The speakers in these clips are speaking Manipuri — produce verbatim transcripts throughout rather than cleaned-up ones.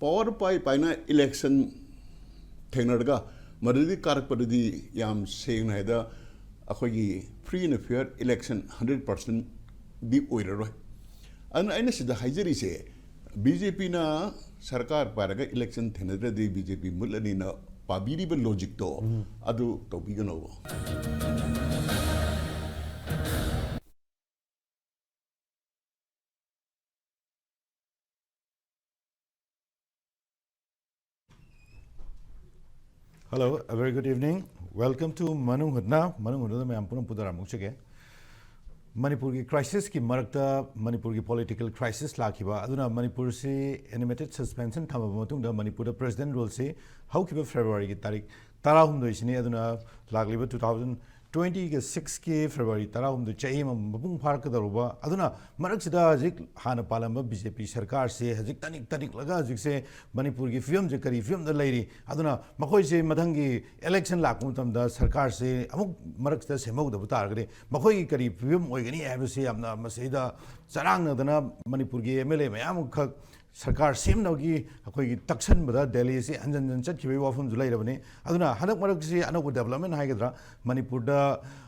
ꯄꯥꯋꯔ ꯄꯥꯏ ꯄꯥꯏꯅ ꯏꯂꯦꯛꯁꯟ ꯊꯦꯡꯅꯔꯒ ꯃꯗꯨꯗꯒꯤ ꯀꯥꯔꯛꯄꯗꯨꯗꯤ ꯌꯥꯝ ꯁꯦꯡꯅ ꯍꯥꯏꯗ ꯑꯩꯈꯣꯏꯒꯤ free and fair election hundred percentꯗꯤ ꯑꯣꯏꯔꯔꯣꯏ꯫ ꯑꯗꯨꯅ ꯑꯩꯅ ꯁꯤꯗ ꯍꯥꯏꯖꯔꯤꯁꯦ, ꯕꯤ ꯖꯦ ꯄꯤꯅ ꯁꯔꯀꯥꯔ ꯄꯥꯏꯔꯒ ꯏꯂꯦꯛꯁꯟ ꯊꯦꯡꯅꯗ꯭ꯔꯗꯤ ꯕꯤ ꯖꯦ ꯄꯤ ꯃꯨꯠꯂꯅꯤꯅ ꯄꯥꯕꯤꯔꯤꯕ ꯂꯣꯖꯤꯛꯇꯣ ꯑꯗꯨ ꯇꯧꯕꯤꯒꯅꯣꯕ꯫ Hello, a very good evening. Welcome to ꯃꯅꯨꯡ ꯍꯨꯠꯅ꯫ ꯃꯅꯨꯡ ꯍꯨꯠꯅꯗ ꯃꯌꯥꯝ ꯄꯨꯟꯅ ꯄꯨꯊꯔꯝꯃꯨꯛꯆꯒꯦ꯫ ꯃꯅꯤꯄꯨꯔꯒꯤ crisis ꯀꯤ ꯃꯔꯛꯇ ꯃꯅꯤꯄꯨꯔꯒꯤ political crisis ꯂꯥꯛꯈꯤꯕ ꯑꯗꯨꯅ ꯃꯅꯤꯄꯨꯔꯁꯤ animated suspension ꯊꯝꯃꯕ ꯃꯇꯨꯡꯗ ꯃꯅꯤꯄꯨꯔꯗ president rule ꯁꯤ ꯍꯧꯈꯤꯕ February ꯒꯤ ꯇꯥꯔꯤꯛ ꯇꯔꯥꯍꯨꯝꯗꯣꯏꯁꯤꯅꯤ꯫ ꯑꯗꯨꯅ ꯂꯥꯛꯂꯤꯕ two thousand twenty ꯒ six ꯀꯤ February ꯇꯔꯥꯍꯨꯝꯗꯣꯏ, ꯆꯍꯤ ꯑꯃ ꯃꯄꯨꯡ ꯐꯥꯔꯛꯀꯗꯧꯔꯨꯕ꯫ ꯑꯗꯨꯅ ꯃꯔꯛꯁꯤꯗ ꯍꯧꯖꯤꯛ ꯍꯥꯟꯅ ꯄꯥꯜꯂꯝꯕ ꯕꯤ ꯖꯦ ꯄꯤ ꯁꯔꯀꯥꯔꯁꯦ ꯍꯧꯖꯤꯛ ꯇꯅꯤꯛ ꯇꯅꯤꯛꯂꯒ ꯍꯧꯖꯤꯛꯁꯦ ꯃꯅꯤꯄꯨꯔꯒꯤ ꯐꯤꯕꯝꯁꯦ ꯀꯔꯤ ꯐꯤꯕꯝꯗ ꯂꯩꯔꯤ? ꯑꯗꯨꯅ ꯃꯈꯣꯏꯁꯦ ꯃꯊꯪꯒꯤ election ꯂꯥꯛꯄ ꯃꯇꯝꯗ ꯁꯔꯀꯥꯔꯁꯦ ꯑꯃꯨꯛ ꯃꯔꯛꯁꯤꯗ ꯁꯦꯝꯍꯧꯗꯕ ꯇꯥꯔꯒꯗꯤ ꯃꯈꯣꯏꯒꯤ ꯀꯔꯤ ꯐꯤꯕꯝ ꯑꯣꯏꯒꯅꯤ ꯍꯥꯏꯕꯁꯤ ꯌꯥꯝꯅ ꯃꯁꯤꯗ ꯆꯔꯥꯡꯅꯗꯅ ꯃꯅꯤꯄꯨꯔꯒꯤ M L A ꯃꯌꯥꯝ ꯑꯃꯈꯛ ꯁꯔꯀꯥꯔ ꯁꯦꯝꯅꯕꯒꯤ ꯑꯩꯈꯣꯏꯒꯤ ꯇꯛꯁꯟꯕꯗ ꯗꯦꯜꯂꯤꯁꯤ ꯍꯟꯖꯟ ꯍꯟꯖꯟ ꯆꯠꯈꯤꯕꯒꯤ ꯋꯥꯐꯝꯁꯨ ꯂꯩꯔꯕꯅꯤ꯫ ꯑꯗꯨꯅ ꯍꯟꯗꯛ ꯃꯔꯛꯁꯤ ꯑꯅꯧꯕ development ꯍꯥꯏꯒꯗ꯭ꯔꯥ, ꯃꯅꯤꯄꯨꯔꯗ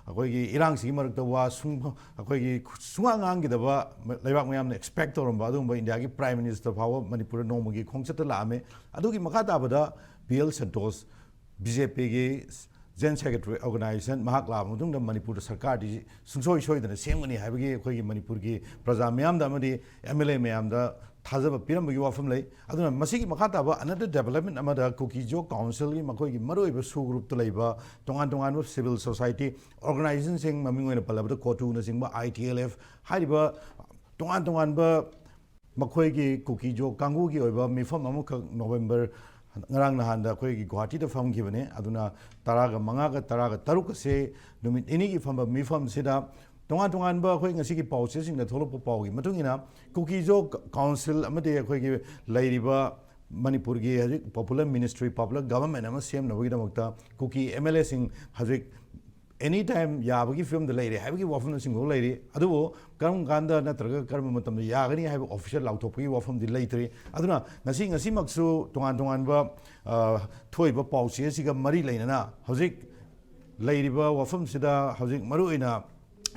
ꯑꯩꯈꯣꯏꯒꯤ ꯏꯔꯥꯡꯁꯤꯒꯤ ꯃꯔꯛꯇ ꯋꯥ ꯁꯨꯡ-, ꯑꯩꯈꯣꯏꯒꯤ ꯁꯨꯡꯉꯥꯡ ꯉꯥꯡꯈꯤꯗꯕ ꯂꯩꯕꯥꯛ ꯃꯌꯥꯝꯅ expect ꯇꯧꯔꯝꯕ ꯑꯗꯨꯒꯨꯝꯕ ꯏꯟꯗꯤꯌꯥꯒꯤ Prime Minister ꯐꯥꯎꯕ ꯃꯅꯤꯄꯨꯔꯗ ꯅꯣꯡꯃꯒꯤ ꯈꯣꯡꯆꯠꯇ ꯂꯥꯛꯑꯝꯃꯦ꯫ ꯑꯗꯨꯒꯤ ꯃꯈꯥ ꯇꯥꯕꯗ B L Santosh, B J ꯄꯤꯒꯤ General Secretary organization, ꯃꯍꯥꯛ ꯂꯥꯛꯑꯕ ꯃꯇꯨꯡꯗ ꯃꯅꯤꯄꯨꯔꯗ ꯁꯔꯀꯥꯔꯗꯤ ꯁꯨꯡꯁꯣꯏ ꯁꯣꯏꯗꯅ ꯁꯦꯝꯒꯅꯤ ꯍꯥꯏꯕꯒꯤ ꯑꯩꯈꯣꯏꯒꯤ ꯃꯅꯤꯄꯨꯔꯒꯤ ꯄ꯭ꯔꯖꯥ ꯃꯤꯌꯥꯝꯗ ꯑꯃꯗꯤ M L A ꯃꯌꯥꯝꯗ ꯊꯥꯖꯕ ꯄꯤꯔꯝꯕꯒꯤ ꯋꯥꯐꯝ ꯂꯩ꯫ ꯑꯗꯨꯅ ꯃꯁꯤꯒꯤ ꯃꯈꯥ ꯇꯥꯕ another development ꯑꯃꯗ ꯀꯨꯀꯤꯖꯣ council ꯒꯤ ꯃꯈꯣꯏꯒꯤ ꯃꯔꯨꯑꯣꯏꯕ sub group ꯇ ꯂꯩꯕ ꯇꯣꯉꯥꯟ ꯇꯣꯉꯥꯟꯕ civil society organization ꯁꯤꯡ, ꯃꯃꯤꯡ ꯑꯣꯏꯅ ꯄꯜꯂꯕꯗ ꯀꯣꯇꯨꯅꯆꯤꯡꯕ, I T L F ꯍꯥꯏꯔꯤꯕ ꯇꯣꯉꯥꯟ ꯇꯣꯉꯥꯟꯕ ꯃꯈꯣꯏꯒꯤ ꯀꯨꯀꯤꯖꯣ ꯀꯥꯡꯕꯨꯒꯤ ꯑꯣꯏꯕ ꯃꯤꯐꯝ ꯑꯃꯈꯛ November, ꯉꯔꯥꯡ ꯅꯍꯥꯟꯗ ꯑꯩꯈꯣꯏꯒꯤ ꯒꯨꯋꯥꯍꯥꯇꯤꯗ ꯐꯝꯈꯤꯕꯅꯦ꯫ ꯑꯗꯨꯅ ꯇꯔꯥꯒ ꯃꯉꯥꯒ ꯇꯔꯥꯒ ꯇꯔꯨꯛ ꯑꯁꯦ ꯅꯨꯃꯤꯠ ꯅꯤꯅꯤꯒꯤ ꯐꯝꯕ ꯃꯤꯐꯝꯁꯤꯗ ꯇꯣꯉꯥꯟ ꯇꯣꯉꯥꯟꯕ ꯑꯩꯈꯣꯏ ꯉꯁꯤꯒꯤ ꯄꯥꯎꯆꯦꯁꯤꯡꯗ ꯊꯣꯛꯂꯛꯄ ꯄꯥꯎꯒꯤ ꯃꯇꯨꯡ ꯏꯟꯅ ꯀꯨꯀꯤꯖꯣ council ꯑꯃꯗꯤ ꯑꯩꯈꯣꯏꯒꯤ ꯂꯩꯔꯤꯕ ꯃꯅꯤꯄꯨꯔꯒꯤ ꯍꯧꯖꯤꯛ popular ministry, popular government ꯑꯃ ꯁꯦꯝꯅꯕꯒꯤꯗꯃꯛꯇ ꯀꯨꯀꯤ M L A ꯁꯤꯡ ꯍꯧꯖꯤꯛ ꯑꯦꯅꯤ ꯇꯥꯏꯝ ꯌꯥꯕꯒꯤ ꯐꯤꯕꯝꯗ ꯂꯩꯔꯦ ꯍꯥꯏꯕꯒꯤ ꯋꯥꯐꯝꯅꯆꯤꯡꯕ ꯂꯩꯔꯤ꯫ ꯑꯗꯨꯕꯨ ꯀꯔꯝ ꯀꯥꯟꯗ ꯅꯠꯇ꯭ꯔꯒ ꯀꯔꯝꯕ ꯃꯇꯝꯗ ꯌꯥꯒꯅꯤ ꯍꯥꯏꯕ ꯑꯣꯐꯤꯁꯤꯌꯦꯜ ꯂꯥꯎꯊꯣꯛꯄꯒꯤ ꯋꯥꯐꯝꯗꯤ ꯂꯩꯇ꯭ꯔꯤ꯫ ꯑꯗꯨꯅ ꯉꯁꯤ, ꯉꯁꯤꯃꯛꯁꯨ ꯇꯣꯉꯥꯟ ꯇꯣꯉꯥꯟꯕ, ꯑ, ꯊꯣꯛꯏꯕ ꯄꯥꯎꯆꯦ ꯑꯁꯤꯒ ꯃꯔꯤ ꯂꯩꯅꯅ ꯍꯧꯖꯤꯛ ꯂꯩꯔꯤꯕ ꯋꯥꯐꯝꯁꯤꯗ ꯍꯧꯖꯤꯛ ꯃꯔꯨꯑꯣꯏꯅ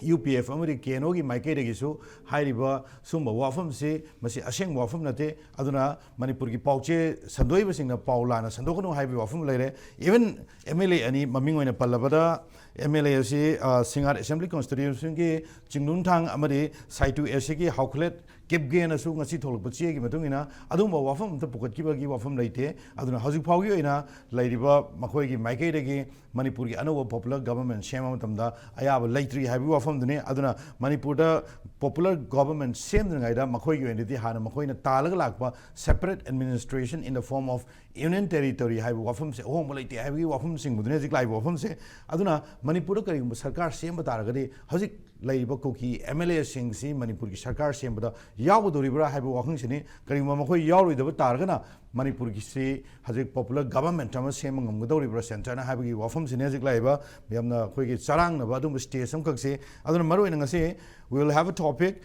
ꯌꯨ ꯄꯤ ꯑꯦꯐ ꯑꯃꯗꯤ ꯀꯦ ꯑꯦꯟ ꯑꯣꯒꯤ ꯃꯥꯏꯀꯩꯗꯒꯤꯁꯨ ꯍꯥꯏꯔꯤꯕ ꯁꯨꯝꯕ ꯋꯥꯐꯝꯁꯤ ꯃꯁꯤ ꯑꯁꯦꯡꯕ ꯋꯥꯐꯝ ꯅꯠꯇꯦ꯫ ꯑꯗꯨꯅ ꯃꯅꯤꯄꯨꯔꯒꯤ ꯄꯥꯎꯆꯦ ꯁꯟꯗꯣꯛꯏꯕꯁꯤꯡꯅ ꯄꯥꯎ ꯂꯥꯟꯅ ꯁꯟꯗꯣꯛꯀꯅꯨ ꯍꯥꯏꯕꯒꯤ ꯋꯥꯐꯝ ꯂꯩꯔꯦ꯫ ꯏꯚꯟ ꯑꯦꯝ ꯑꯦꯜ ꯑꯦ ꯑꯅꯤ, ꯃꯃꯤꯡ ꯑꯣꯏꯅ ꯄꯜꯂꯕꯗ ꯑꯦꯝ ꯑꯦꯜ ꯑꯦ ꯑꯁꯤ, ꯑ, ꯁꯤꯡꯍꯥꯔ ꯑꯦꯁꯦꯝꯕ꯭ꯂꯤ ꯀꯣꯟꯁꯇꯤꯇ꯭ꯌꯨꯟꯁꯤꯒꯤ ꯆꯤꯡꯅꯨꯡꯊꯥꯡ ꯑꯃꯗꯤ ꯁꯥꯏꯇꯨ ꯑꯦꯁ ꯁꯤꯒꯤ ꯍꯥꯎꯈꯂꯦꯠ ꯀꯤꯞꯒꯦꯅꯁꯨ ꯉꯁꯤ ꯊꯣꯛꯂꯛꯄ ꯆꯦꯒꯤ ꯃꯇꯨꯡ ꯏꯟꯅ ꯑꯗꯨꯒꯨꯝꯕ ꯋꯥꯐꯝ ꯑꯝꯇ ꯄꯨꯈꯠꯈꯤꯕꯒꯤ ꯋꯥꯐꯝ ꯂꯩꯇꯦ꯫ ꯑꯗꯨꯅ ꯍꯧꯖꯤꯛ ꯐꯥꯎꯒꯤ ꯑꯣꯏꯅ ꯂꯩꯔꯤꯕ ꯃꯈꯣꯏꯒꯤ ꯃꯥꯏꯀꯩꯗꯒꯤ ꯃꯅꯤꯄꯨꯔꯒꯤ ꯑꯅꯧꯕ ꯄꯣꯄꯨꯂꯔ ꯒꯕꯔꯟꯃꯦꯟ ꯁꯦꯝꯕ ꯃꯇꯝꯗ ꯑꯌꯥꯕ ꯂꯩꯇ꯭ꯔꯤ ꯍꯥꯏꯕꯒꯤ ꯋꯥꯐꯝꯗꯨꯅꯤ꯫ ꯑꯗꯨꯅ ꯃꯅꯤꯄꯨꯔꯗ ꯄꯣꯄꯨꯂꯔ ꯒꯕꯔꯟꯃꯦꯟ ꯁꯦꯝꯗ꯭ꯔꯤꯉꯩꯗ ꯃꯈꯣꯏꯒꯤ ꯑꯣꯏꯅꯗꯤ ꯍꯥꯟꯅ ꯃꯈꯣꯏꯅ ꯇꯥꯜꯂꯒ ꯂꯥꯛꯄ separate administration in the form of union territory ꯍꯥꯏꯕ ꯋꯥꯐꯝꯁꯦ ꯑꯍꯣꯡꯕ ꯂꯩꯇꯦ ꯍꯥꯏꯕꯒꯤ ꯋꯥꯐꯝꯁꯤꯡꯕꯗꯨꯅꯤ ꯍꯧꯖꯤꯛ ꯂꯥꯛꯏꯕ ꯋꯥꯐꯝꯁꯦ꯫ ꯑꯗꯨꯅ ꯃꯅꯤꯄꯨꯔꯗ ꯀꯔꯤꯒꯨꯝꯕ ꯁꯔꯀꯥꯔ ꯁꯦꯝꯕ ꯇꯥꯔꯒꯗꯤ ꯍꯧꯖꯤꯛ ꯂꯩꯔꯤꯕ ꯀꯨꯀꯤ ꯑꯦꯝ ꯑꯦꯜ ꯑꯦꯁꯤꯡꯁꯤ ꯃꯅꯤꯄꯨꯔꯒꯤ ꯁꯔꯀꯥꯔ ꯁꯦꯝꯕꯗ ꯌꯥꯎꯒꯗꯧꯔꯤꯕ꯭ꯔꯥ ꯍꯥꯏꯕ ꯋꯥꯍꯪꯁꯤꯅꯤ꯫ ꯀꯔꯤꯒꯨꯝꯕ ꯃꯈꯣꯏ ꯌꯥꯎꯔꯣꯏꯗꯕ ꯇꯥꯔꯒꯅ ꯃꯅꯤꯄꯨꯔꯒꯤꯁꯤ ꯍꯧꯖꯤꯛ ꯄꯣꯄꯨꯂꯔ ꯒꯕꯔꯟꯃꯦꯟ ꯑꯃ ꯁꯦꯝꯕ ꯉꯝꯒꯗꯧꯔꯤꯕ꯭ꯔꯥ ꯁꯦꯟꯇꯔꯅ ꯍꯥꯏꯕꯒꯤ ꯋꯥꯐꯝꯁꯤꯅꯤ ꯍꯧꯖꯤꯛ ꯂꯥꯛꯏꯕ ꯌꯥꯝꯅ ꯑꯩꯈꯣꯏꯒꯤ ꯆꯔꯥꯡꯅꯕ ꯑꯗꯨꯒꯨꯝꯕ ꯁ꯭ꯇꯦꯖ ꯑꯃꯈꯛꯁꯤ꯫ ꯑꯗꯨꯅ ꯃꯔꯨꯑꯣꯏꯅ ꯉꯁꯤ we will have a topic,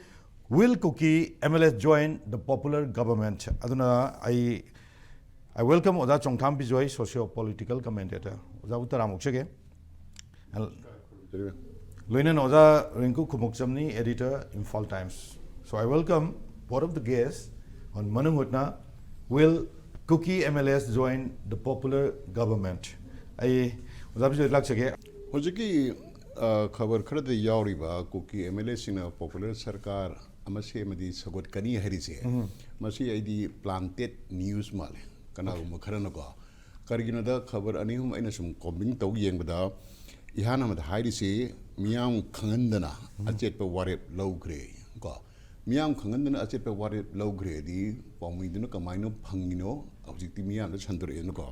will Kuki M L As join the popular government? ꯑꯗꯨꯅ ꯑꯩ I welcome ꯑꯣꯖꯥ ꯆꯣꯡꯊꯥꯝ ꯕꯤꯖꯣꯏ, socio political commentator. ꯑꯣꯖꯥꯕꯨ ꯇꯔꯥꯝ ꯑꯣꯛꯆꯒꯦ꯫ ꯂꯣꯏꯅꯅ ꯑꯣꯖꯥ ꯔꯤꯡꯀꯨ ꯈꯨꯃꯨꯛꯆꯝꯅꯤ, editor, Imphal Times. So I welcome both of the guests on ꯃꯅꯨꯡ ꯍꯨꯠꯅ will Kuki M L As join the popular government? ꯑꯩ ꯑꯣꯖꯥ ꯕꯤꯖꯣꯏ ꯂꯥꯛꯆꯒꯦ꯫ ꯍꯧꯖꯤꯛꯀꯤ, ꯑ, ꯈꯕꯔ ꯈꯔꯗ ꯌꯥꯎꯔꯤꯕ ꯀꯨꯀꯤ ꯑꯦꯝ ꯑꯦꯜ ꯑꯦꯁꯤꯡꯅ ꯄꯣꯄꯨꯂꯔ ꯁꯔꯀꯥꯔ ꯑꯃ ꯁꯦꯝꯃꯗꯤ ꯁꯧꯒꯠꯀꯅꯤ ꯍꯥꯏꯔꯤꯁꯦ, ꯃꯁꯤ ꯑꯩꯗꯤ planted news ꯃꯥꯜꯂꯦ꯫ ꯀꯅꯥꯒꯨꯝꯕ ꯈꯔꯅꯀꯣ, ꯀꯔꯤꯒꯤꯅꯣꯗ ꯈꯕꯔ ꯑꯅꯤ ꯑꯍꯨꯝ ꯑꯩꯅ ꯁꯨꯝ combine ꯇꯧ ꯌꯦꯡꯕꯗ, ꯏꯍꯥꯟ ꯍꯥꯟꯕꯗ ꯍꯥꯏꯔꯤꯁꯤ ꯃꯤꯌꯥꯝ ꯈꯪꯍꯟꯗꯅ ꯑꯆꯦꯠꯄ ꯋꯥꯔꯦꯞ ꯂꯧꯈ꯭ꯔꯦ ꯀꯣ꯫ ꯃꯤꯌꯥꯝ ꯈꯪꯍꯟꯗꯅ ꯑꯆꯦꯠꯄ ꯋꯥꯔꯦꯞ ꯂꯧꯈ꯭ꯔꯦꯗꯤ ꯄꯥꯎꯃꯤꯗꯨꯅ ꯀꯃꯥꯏꯅ ꯐꯪꯉꯤꯅꯣ? ꯍꯧꯖꯤꯛꯇꯤ ꯃꯤꯌꯥꯝꯗ ꯁꯟꯗꯣꯔꯛꯑꯦꯅꯀꯣ꯫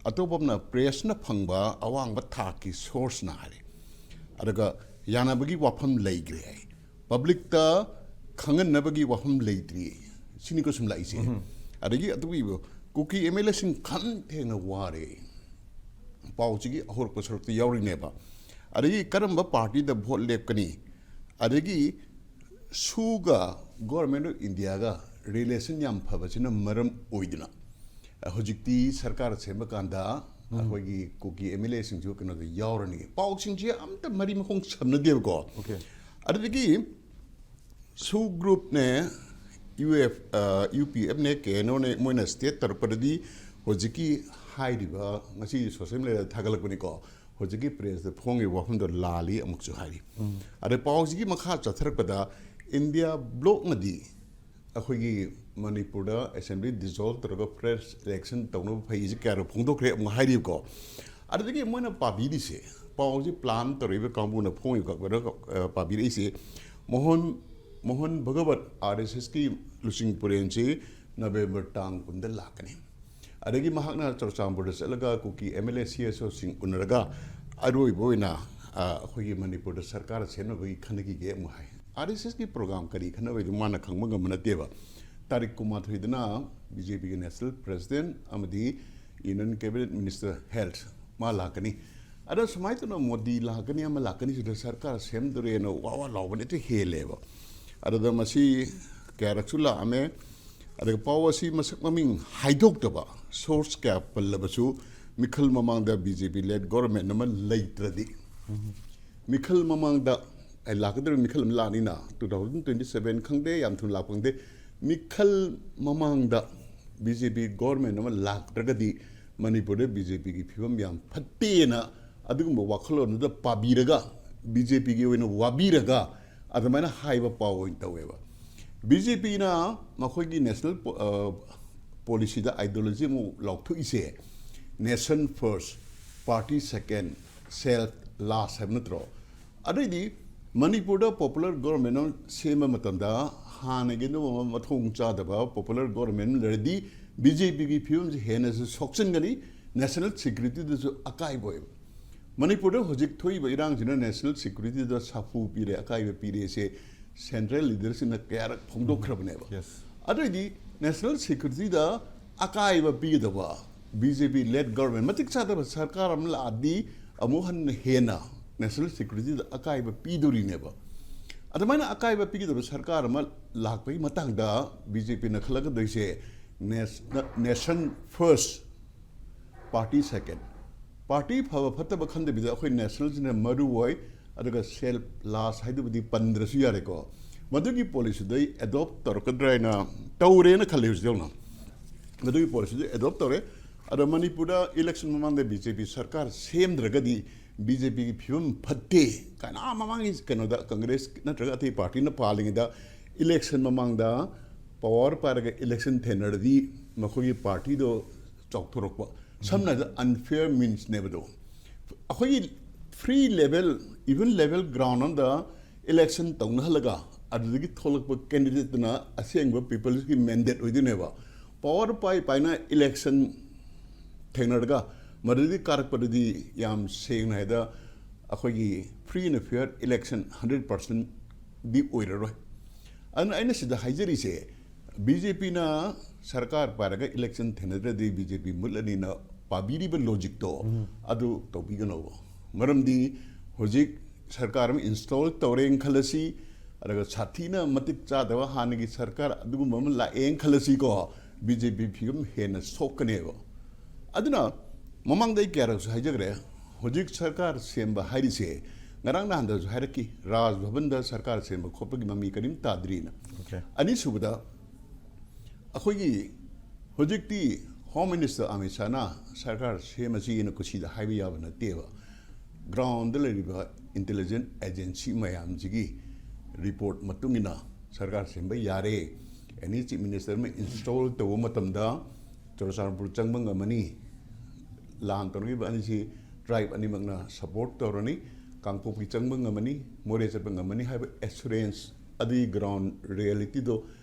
ꯑꯇꯣꯞꯄ ꯑꯃꯅ ꯄ꯭ꯔꯦꯁꯅ ꯐꯪꯕ ꯑꯋꯥꯡꯕ ꯊꯥꯛꯀꯤ ꯁꯣꯔꯁꯅ ꯍꯥꯏꯔꯦ꯫ ꯑꯗꯨꯒ ꯌꯥꯅꯕꯒꯤ ꯋꯥꯐꯝ ꯂꯩꯈ꯭ꯔꯦ ꯍꯥꯏ꯫ ꯄꯕ꯭ꯂꯤꯛꯇ ꯈꯪꯍꯟꯅꯕꯒꯤ ꯋꯥꯐꯝ ꯂꯩꯇ꯭ꯔꯤ꯫ ꯁꯤꯅꯤꯀꯣ ꯁꯨꯝ ꯂꯥꯛꯏꯁꯦ꯫ ꯑꯗꯒꯤ ꯑꯗꯨꯒꯤ ꯀꯨꯀꯤ ꯑꯦꯝ ꯑꯦꯜ ꯑꯦꯁꯤꯡ ꯈꯟ ꯊꯦꯡꯅ ꯋꯥꯔꯦ꯫ ꯄꯥꯎꯁꯤꯒꯤ ꯑꯍꯧꯔꯛꯄ ꯁꯔꯨꯛꯇ ꯌꯥꯎꯔꯤꯅꯦꯕ꯫ ꯑꯗꯒꯤ ꯀꯔꯝꯕ ꯄꯥꯔꯇꯤꯗ ꯚꯣꯠ ꯂꯦꯞꯀꯅꯤ, ꯑꯗꯒꯤ ꯁꯨꯒ Government of Indiaꯒ relation ꯌꯥꯝ ꯐꯕꯁꯤꯅ ꯃꯔꯝ ꯑꯣꯏꯗꯨꯅ ꯍꯧꯖꯤꯛꯇꯤ ꯁꯔꯀꯥꯔ ꯁꯦꯝꯕ ꯀꯥꯟꯗ ꯑꯩꯈꯣꯏꯒꯤ ꯀꯨꯀꯤ M L Aꯁꯤꯡꯁꯨ ꯀꯩꯅꯣꯗ ꯌꯥꯎꯔꯅꯤ꯫ ꯄꯥꯎꯁꯤꯡꯁꯦ ꯑꯝꯇ ꯃꯔꯤ ꯃꯈꯣꯡ ꯁꯝꯅꯗꯦꯕꯀꯣ꯫ Okay. ꯑꯗꯨꯗꯒꯤ ꯁꯨ groupꯅꯦ, U F, UPFꯅꯦ, ꯀꯦ ꯑꯦꯟ ꯑꯣꯅꯦ, ꯃꯣꯏꯅ state ꯇꯧꯔꯛꯄꯗꯗꯤ ꯍꯧꯖꯤꯛꯀꯤ ꯍꯥꯏꯔꯤꯕ, ꯉꯁꯤ social mediaꯗ ꯊꯥꯒꯠꯂꯛꯄꯅꯤꯀꯣ, ꯍꯧꯖꯤꯛꯀꯤ pressꯇ ꯐꯣꯡꯉꯤꯕ ꯋꯥꯐꯝꯗꯣ ꯂꯥꯜꯂꯤ ꯑꯃꯨꯛꯁꯨ ꯍꯥꯏꯔꯤ꯫ ꯑꯗꯩ ꯄꯥꯎꯁꯤꯒꯤ ꯃꯈꯥ ꯆꯠꯊꯔꯛꯄꯗ India blocꯅꯗꯤ ꯑꯩꯈꯣꯏꯒꯤ ꯃꯅꯤꯄꯨꯔꯗ assembly dissolve ꯇꯧꯔꯒ fresh election ꯇꯧꯅꯕ ꯐꯩꯁꯦ ꯀꯌꯥꯔꯣ ꯐꯣꯡꯗꯣꯛꯈ꯭ꯔꯦ ꯑꯃꯨꯛ ꯍꯥꯏꯔꯤꯕꯀꯣ꯫ ꯑꯗꯨꯗꯒꯤ ꯃꯣꯏꯅ ꯄꯥꯕꯤꯔꯤꯁꯦ, ꯄꯥꯎꯁꯤ plan ꯇꯧꯔꯛꯏꯕ ꯀꯥꯡꯕꯨꯅ ꯐꯣꯡꯉꯤꯕ ꯀꯥꯡꯕꯨꯅ, ꯑ, ꯄꯥꯕꯤꯔꯛꯏꯁꯦ, ꯃꯣꯍꯟ, ꯃꯣꯍꯟ ꯚꯒꯋꯠ, RSSꯀꯤ ꯂꯨꯆꯤꯡ ꯄꯨꯔꯦꯟꯁꯤ November ꯇꯥꯡ ꯀꯨꯟꯗ ꯂꯥꯛꯀꯅꯤ꯫ ꯑꯗꯒꯤ ꯃꯍꯥꯛꯅ ꯆꯨꯔꯆꯥꯟꯄꯨꯔꯗ ꯆꯠꯂꯒ ꯀꯨꯀꯤ M L A, C S Oꯁꯤꯡ ꯎꯅꯔꯒ ꯑꯔꯣꯏꯕ ꯑꯣꯏꯅ, ꯑ, ꯑꯩꯈꯣꯏꯒꯤ ꯃꯅꯤꯄꯨꯔꯗ ꯁꯔꯀꯥꯔ ꯁꯦꯝꯅꯕꯒꯤ ꯈꯟꯅꯈꯤꯒꯦ ꯑꯃꯨꯛ ꯍꯥꯏ꯫ RSSꯀꯤ program ꯀꯔꯤ ꯈꯟꯅꯕꯩꯗꯣ ꯃꯥꯅ ꯈꯪꯕ ꯉꯝꯕ ꯅꯠꯇꯦꯕ꯫ ꯇꯥꯔꯤꯛ ꯀꯨꯟꯃꯥꯊꯣꯏꯗꯅ BJPꯒꯤ national president ꯑꯃꯗꯤ Union Cabinet Minister Health ꯃꯥ ꯂꯥꯛꯀꯅꯤ꯫ ꯑꯗꯣ ꯁꯨꯃꯥꯏꯅ ꯇꯧꯅ ꯃꯣꯗꯤ ꯂꯥꯛꯀꯅꯤ, ꯑꯃ ꯂꯥꯛꯀꯅꯤ, ꯁꯤꯗ ꯁꯔꯀꯥꯔ ꯁꯦꯝꯗꯣꯔꯦꯅ ꯋꯥ ꯋꯥ ꯂꯥꯎꯕꯅ ꯍꯦꯛꯇ ꯍꯦꯜꯂꯦꯕ꯫ ꯑꯗꯨꯗ ꯃꯁꯤ ꯀꯌꯥꯔꯛꯁꯨ ꯂꯥꯛꯑꯝꯃꯦ꯫ ꯑꯗꯨꯒ ꯄꯥꯎ ꯑꯁꯤ ꯃꯁꯛ ꯃꯃꯤꯡ ꯍꯥꯏꯗꯣꯛꯇꯕ, source ꯀꯌꯥ ꯄꯜꯂꯕꯁꯨ, ꯃꯤꯈꯜ ꯃꯃꯥꯡꯗ BJP led government ꯑꯃ ꯂꯩꯇ꯭ꯔꯗꯤ, ꯃꯤꯈꯜ ꯃꯃꯥꯡꯗ, ꯑꯩ ꯂꯥꯛꯀꯗꯧꯔꯤꯕ ꯃꯤꯈꯜ ꯑꯃ ꯂꯥꯛꯑꯅꯤꯅ, two thousand twenty seven ꯈꯪꯗꯦ, ꯌꯥꯝ ꯊꯨꯅ ꯂꯥꯛꯄ ꯈꯪꯗꯦ, ꯃꯤꯈꯜ ꯃꯃꯥꯡꯗ BJP government ꯑꯃ ꯂꯥꯛꯇ꯭ꯔꯒꯗꯤ ꯃꯅꯤꯄꯨꯔꯗ BJPꯒꯤ ꯐꯤꯕꯝ ꯌꯥꯝ ꯐꯠꯇꯦꯅ ꯑꯗꯨꯒꯨꯝꯕ ꯋꯥꯈꯜꯂꯣꯟꯗꯨꯗ ꯄꯥꯕꯤꯔꯒ, BJPꯒꯤ ꯑꯣꯏꯅ ꯋꯥꯕꯤꯔꯒ ꯑꯗꯨꯃꯥꯏꯅ ꯍꯥꯏꯕ ꯄꯥꯎ ꯑꯣꯏꯅ ꯇꯧꯋꯦꯕ꯫ BJPꯅ ꯃꯈꯣꯏꯒꯤ national po-, ꯑ, policyꯗ ideology ꯑꯃ ꯂꯥꯎꯊꯣꯛꯏꯁꯦ, nation first, party second, self last ꯍꯥꯏꯕ ꯅꯠꯇ꯭ꯔꯣ? ꯑꯗꯩꯗꯤ ꯃꯅꯤꯄꯨꯔꯗ popular government ꯑꯃ ꯁꯦꯝꯕ ꯃꯇꯝꯗ ꯍꯥꯟꯅꯒꯤ ꯑꯗꯨꯒꯨꯝꯕ ꯃꯊꯣꯡ ꯆꯥꯗꯕ popular government ꯑꯃ ꯂꯩꯔꯗꯤ BJPꯒꯤ ꯐꯤꯕꯝꯁꯤ ꯍꯦꯟꯅꯁꯨ ꯁꯣꯛꯆꯤꯟꯒꯅꯤ, national securityꯗꯁꯨ ꯑꯀꯥꯏꯕ ꯑꯣꯏꯕ꯫ ꯃꯅꯤꯄꯨꯔꯗ ꯍꯧꯖꯤꯛ ꯊꯣꯛꯏꯕ ꯏꯔꯥꯡꯁꯤꯅ national securityꯗ ꯁꯥꯐꯨ ꯄꯤꯔꯦ, ꯑꯀꯥꯏꯕ ꯄꯤꯔꯦꯁꯦ central leaderꯁꯤꯡꯅ ꯀꯌꯥꯔꯛ ꯐꯣꯡꯗꯣꯛꯈ꯭ꯔꯕꯅꯦꯕ꯫ Yes. ꯑꯗꯨꯑꯣꯏꯗꯤ national securityꯗ ꯑꯀꯥꯏꯕ ꯄꯤꯒꯗꯕ BJP led government, ꯃꯇꯤꯛ ꯆꯥꯗꯕ ꯁꯔꯀꯥꯔ ꯑꯃ ꯂꯥꯛꯑꯗꯤ ꯑꯃꯨꯛ ꯍꯟꯅ ꯍꯦꯟꯅ ꯅꯦꯁꯅꯦꯜ ꯁꯦꯀ꯭ꯌꯨꯔꯤꯇꯤꯗ ꯑꯀꯥꯏꯕ ꯄꯤꯗꯣꯔꯤꯅꯦꯕ꯫ ꯑꯗꯨꯃꯥꯏꯅ ꯑꯀꯥꯏꯕ ꯄꯤꯒꯗꯕ ꯁꯔꯀꯥꯔ ꯑꯃ ꯂꯥꯛꯄꯒꯤ ꯃꯇꯥꯡꯗ ꯕꯤ ꯖꯦ ꯄꯤꯅ ꯈꯜꯂꯛꯀꯗꯣꯏꯁꯦ, ꯅꯦꯁ-, ꯅꯦꯁꯟ ꯐꯥꯔꯁ, ꯄꯥꯔꯇꯤ ꯁꯦꯀꯦꯟ꯫ ꯄꯥꯔꯇꯤ ꯐꯕ ꯐꯠꯇꯕ ꯈꯟꯗꯕꯤꯗ ꯑꯩꯈꯣꯏ ꯅꯦꯁꯅꯦꯜꯁꯤꯅ ꯃꯔꯨ ꯑꯣꯏ, ꯑꯗꯨꯒ ꯁꯦꯜꯐ ꯂꯥꯁ ꯍꯥꯏꯗꯨꯕꯨꯗꯤ ꯄꯟꯗ꯭ꯔꯁꯨ ꯌꯥꯔꯦꯀꯣ꯫ ꯃꯗꯨꯒꯤ ꯄꯣꯂꯤꯁꯤꯗꯨ ꯑꯩ ꯑꯦꯗꯣꯞ ꯇꯧꯔꯛꯀꯗ꯭ꯔꯥ ꯍꯥꯏꯅ, ꯇꯧꯔꯦꯅ ꯈꯜꯂꯦ ꯍꯧꯖꯤꯛ ꯍꯧꯅ꯫ ꯃꯗꯨꯒꯤ ꯄꯣꯂꯤꯁꯤꯗꯨ ꯑꯦꯗꯣꯞ ꯇꯧꯔꯦ꯫ ꯑꯗꯣ ꯃꯅꯤꯄꯨꯔꯗ ꯏꯂꯦꯛꯁꯟ ꯃꯃꯥꯡꯗ ꯕꯤ ꯖꯦ ꯄꯤ ꯁꯔꯀꯥꯔ ꯁꯦꯝꯗ꯭ꯔꯒꯗꯤ ꯕꯤ ꯖꯦ ꯄꯤꯒꯤ ꯐꯤꯕꯝ ꯐꯠꯇꯦ ꯀꯥꯏꯅ, ꯑꯥ, ꯃꯃꯥꯡꯒꯤ ꯀꯩꯅꯣꯗ ꯀꯪꯒ꯭ꯔꯦꯁ ꯅꯠꯇ꯭ꯔꯒ ꯑꯇꯩ ꯄꯥꯔꯇꯤꯅ ꯄꯥꯜꯂꯤꯉꯩꯗ ꯏꯂꯦꯛꯁꯟ ꯃꯃꯥꯡꯗ ꯄꯋꯥꯔ ꯄꯥꯏꯔꯒ ꯏꯂꯦꯛꯁꯟ ꯊꯦꯡꯅꯔꯗꯤ ꯃꯈꯣꯏꯒꯤ ꯄꯥꯔꯇꯤꯗꯣ ꯆꯥꯎꯊꯣꯔꯛꯄ, ꯁꯝꯅ ꯍꯥꯏꯔꯕꯗ ꯑꯟꯐꯤꯌꯔ ꯃꯤꯟꯁꯅꯦꯕꯗꯣ꯫ ꯑꯩꯈꯣꯏꯒꯤ free level, even level ground ꯑꯃꯗ ꯏꯂꯦꯛꯁꯟ ꯇꯧꯅꯍꯜꯂꯒ ꯑꯗꯨꯗꯒꯤ ꯊꯣꯛꯂꯛꯄ ꯀꯦꯟꯗꯤꯗꯦꯠꯇꯨꯅ ꯑꯁꯦꯡꯕ ꯄꯤꯄꯜꯁꯀꯤ ꯃꯦꯟꯗꯦꯠ ꯑꯣꯏꯗꯣꯏꯅꯦꯕ꯫ ꯄꯋꯥꯔ ꯄꯥꯏ ꯄꯥꯏꯅ ꯏꯂꯦꯛꯁꯟ ꯊꯦꯡꯅꯔꯒ ꯃꯗꯨꯗꯒꯤ ꯀꯥꯔꯛꯄꯗꯗꯤ ꯌꯥꯝ ꯁꯦꯡꯅ ꯍꯥꯏꯗ ꯑꯩꯈꯣꯏꯒꯤ free and fair election hundred ꯄꯥꯔꯁꯦꯟꯗꯤ ꯑꯣꯏꯔꯔꯣꯏ꯫ ꯑꯗꯨꯅ ꯑꯩꯅ ꯁꯤꯗ ꯍꯥꯏꯖꯔꯤꯁꯦ, ꯕꯤ ꯖꯦ ꯄꯤꯅ ꯁꯔꯀꯥꯔ ꯄꯥꯏꯔꯒ ꯏꯂꯦꯛꯁꯟ ꯊꯦꯡꯅꯗ꯭ꯔꯗꯤ ꯕꯤ ꯖꯦ ꯄꯤ ꯃꯨꯠꯂꯅꯤꯅ ꯄꯥꯕꯤꯔꯤꯕ ꯂꯣꯖꯤꯛꯇꯣ, ꯎꯝ, ꯑꯗꯨ ꯇꯧꯕꯤꯒꯅꯣꯕ꯫ ꯃꯔꯝꯗꯤ ꯍꯧꯖꯤꯛ ꯁꯔꯀꯥꯔ ꯑꯃ ꯏꯟꯁꯇꯣꯜ ꯇꯧꯔꯦꯅ ꯈꯜꯂꯁꯤ, ꯑꯗꯨꯒ ꯁꯥꯊꯤꯅ ꯃꯇꯤꯛ ꯆꯥꯗꯕ ꯍꯥꯟꯅꯒꯤ ꯁꯔꯀꯥꯔ ꯑꯗꯨꯒꯨꯝꯕ ꯑꯃ ꯂꯥꯛꯑꯦꯅ ꯈꯜꯂꯁꯤꯀꯣ, ꯕꯤ ꯖꯦ ꯄꯤ ꯐꯤꯕꯝ ꯍꯦꯟꯅ ꯁꯣꯛꯀꯅꯦꯕ꯫ ꯑꯗꯨꯅ ꯃꯃꯥꯡꯗ ꯑꯩ ꯀꯌꯥꯔꯛꯁꯨ ꯍꯥꯏꯖꯈ꯭ꯔꯦ, ꯍꯧꯖꯤꯛ ꯁꯔꯀꯥꯔ ꯁꯦꯝꯕ ꯍꯥꯏꯔꯤꯁꯦ, ꯉꯔꯥꯡ ꯅꯍꯥꯟꯗꯁꯨ ꯍꯥꯏꯔꯛꯈꯤ, ꯔꯥꯖ ꯚꯕꯟꯗ ꯁꯔꯀꯥꯔ ꯁꯦꯝꯕ ꯈꯣꯠꯄꯒꯤ ꯃꯃꯤ ꯀꯔꯤꯝ ꯇꯥꯗ꯭ꯔꯤꯅ꯫ ꯑꯣꯀꯦ꯫ ꯑꯅꯤꯁꯨꯕꯗ, ꯑꯩꯈꯣꯏꯒꯤ ꯍꯧꯖꯤꯛꯇꯤ ꯍꯣꯝ ꯃꯤꯅꯤꯁꯇꯔ ꯑꯃꯤꯠ ꯁꯥꯍꯅ ꯁꯔꯀꯥꯔ ꯁꯦꯝꯃꯁꯤꯅ ꯀꯨꯁꯤꯗ ꯍꯥꯏꯕ ꯌꯥꯕ ꯅꯠꯇꯦꯕ꯫ ꯒ꯭ꯔꯥꯎꯟꯗ ꯂꯩꯔꯤꯕ ꯏꯟꯇꯦꯂꯤꯖꯦꯟꯁ ꯑꯦꯖꯦꯟꯁꯤ ꯃꯌꯥꯝꯁꯤꯒꯤ ꯔꯤꯄꯣꯔꯠ ꯃꯇꯨꯡ ꯏꯟꯅ ꯁꯔꯀꯥꯔ ꯁꯦꯝꯕ ꯌꯥꯔꯦ꯫ ꯑꯦꯅꯤ ꯆꯤꯐ ꯃꯤꯅꯤꯁꯇꯔ ꯑꯃ ꯏꯟꯁꯇꯣꯜ ꯇꯧꯕ ꯃꯇꯝꯗ ꯆꯨꯔꯆꯥꯟꯄꯨꯔ ꯆꯪꯕ ꯉꯝꯃꯅꯤ, ꯂꯥꯟ ꯇꯧꯅꯈꯤꯕ ꯑꯅꯤꯁꯤ ꯇ꯭ꯔꯥꯏꯕ ꯑꯅꯤꯃꯛꯅ ꯁꯄꯣꯔꯠ ꯇꯧꯔꯅꯤ, ꯀꯥꯡꯄꯣꯛꯄꯤ ꯆꯪꯕ ꯉꯝꯃꯅꯤ, ꯃꯣꯔꯦ ꯆꯠꯄ ꯉꯝꯃꯅꯤ ꯍꯥꯏꯕ ꯑꯦꯁꯨꯔꯦꯟꯁ ꯑꯗꯨꯒꯤ ꯒ꯭ꯔꯥꯎꯟ ꯔꯤꯌꯦꯂꯤꯇꯤꯗꯣ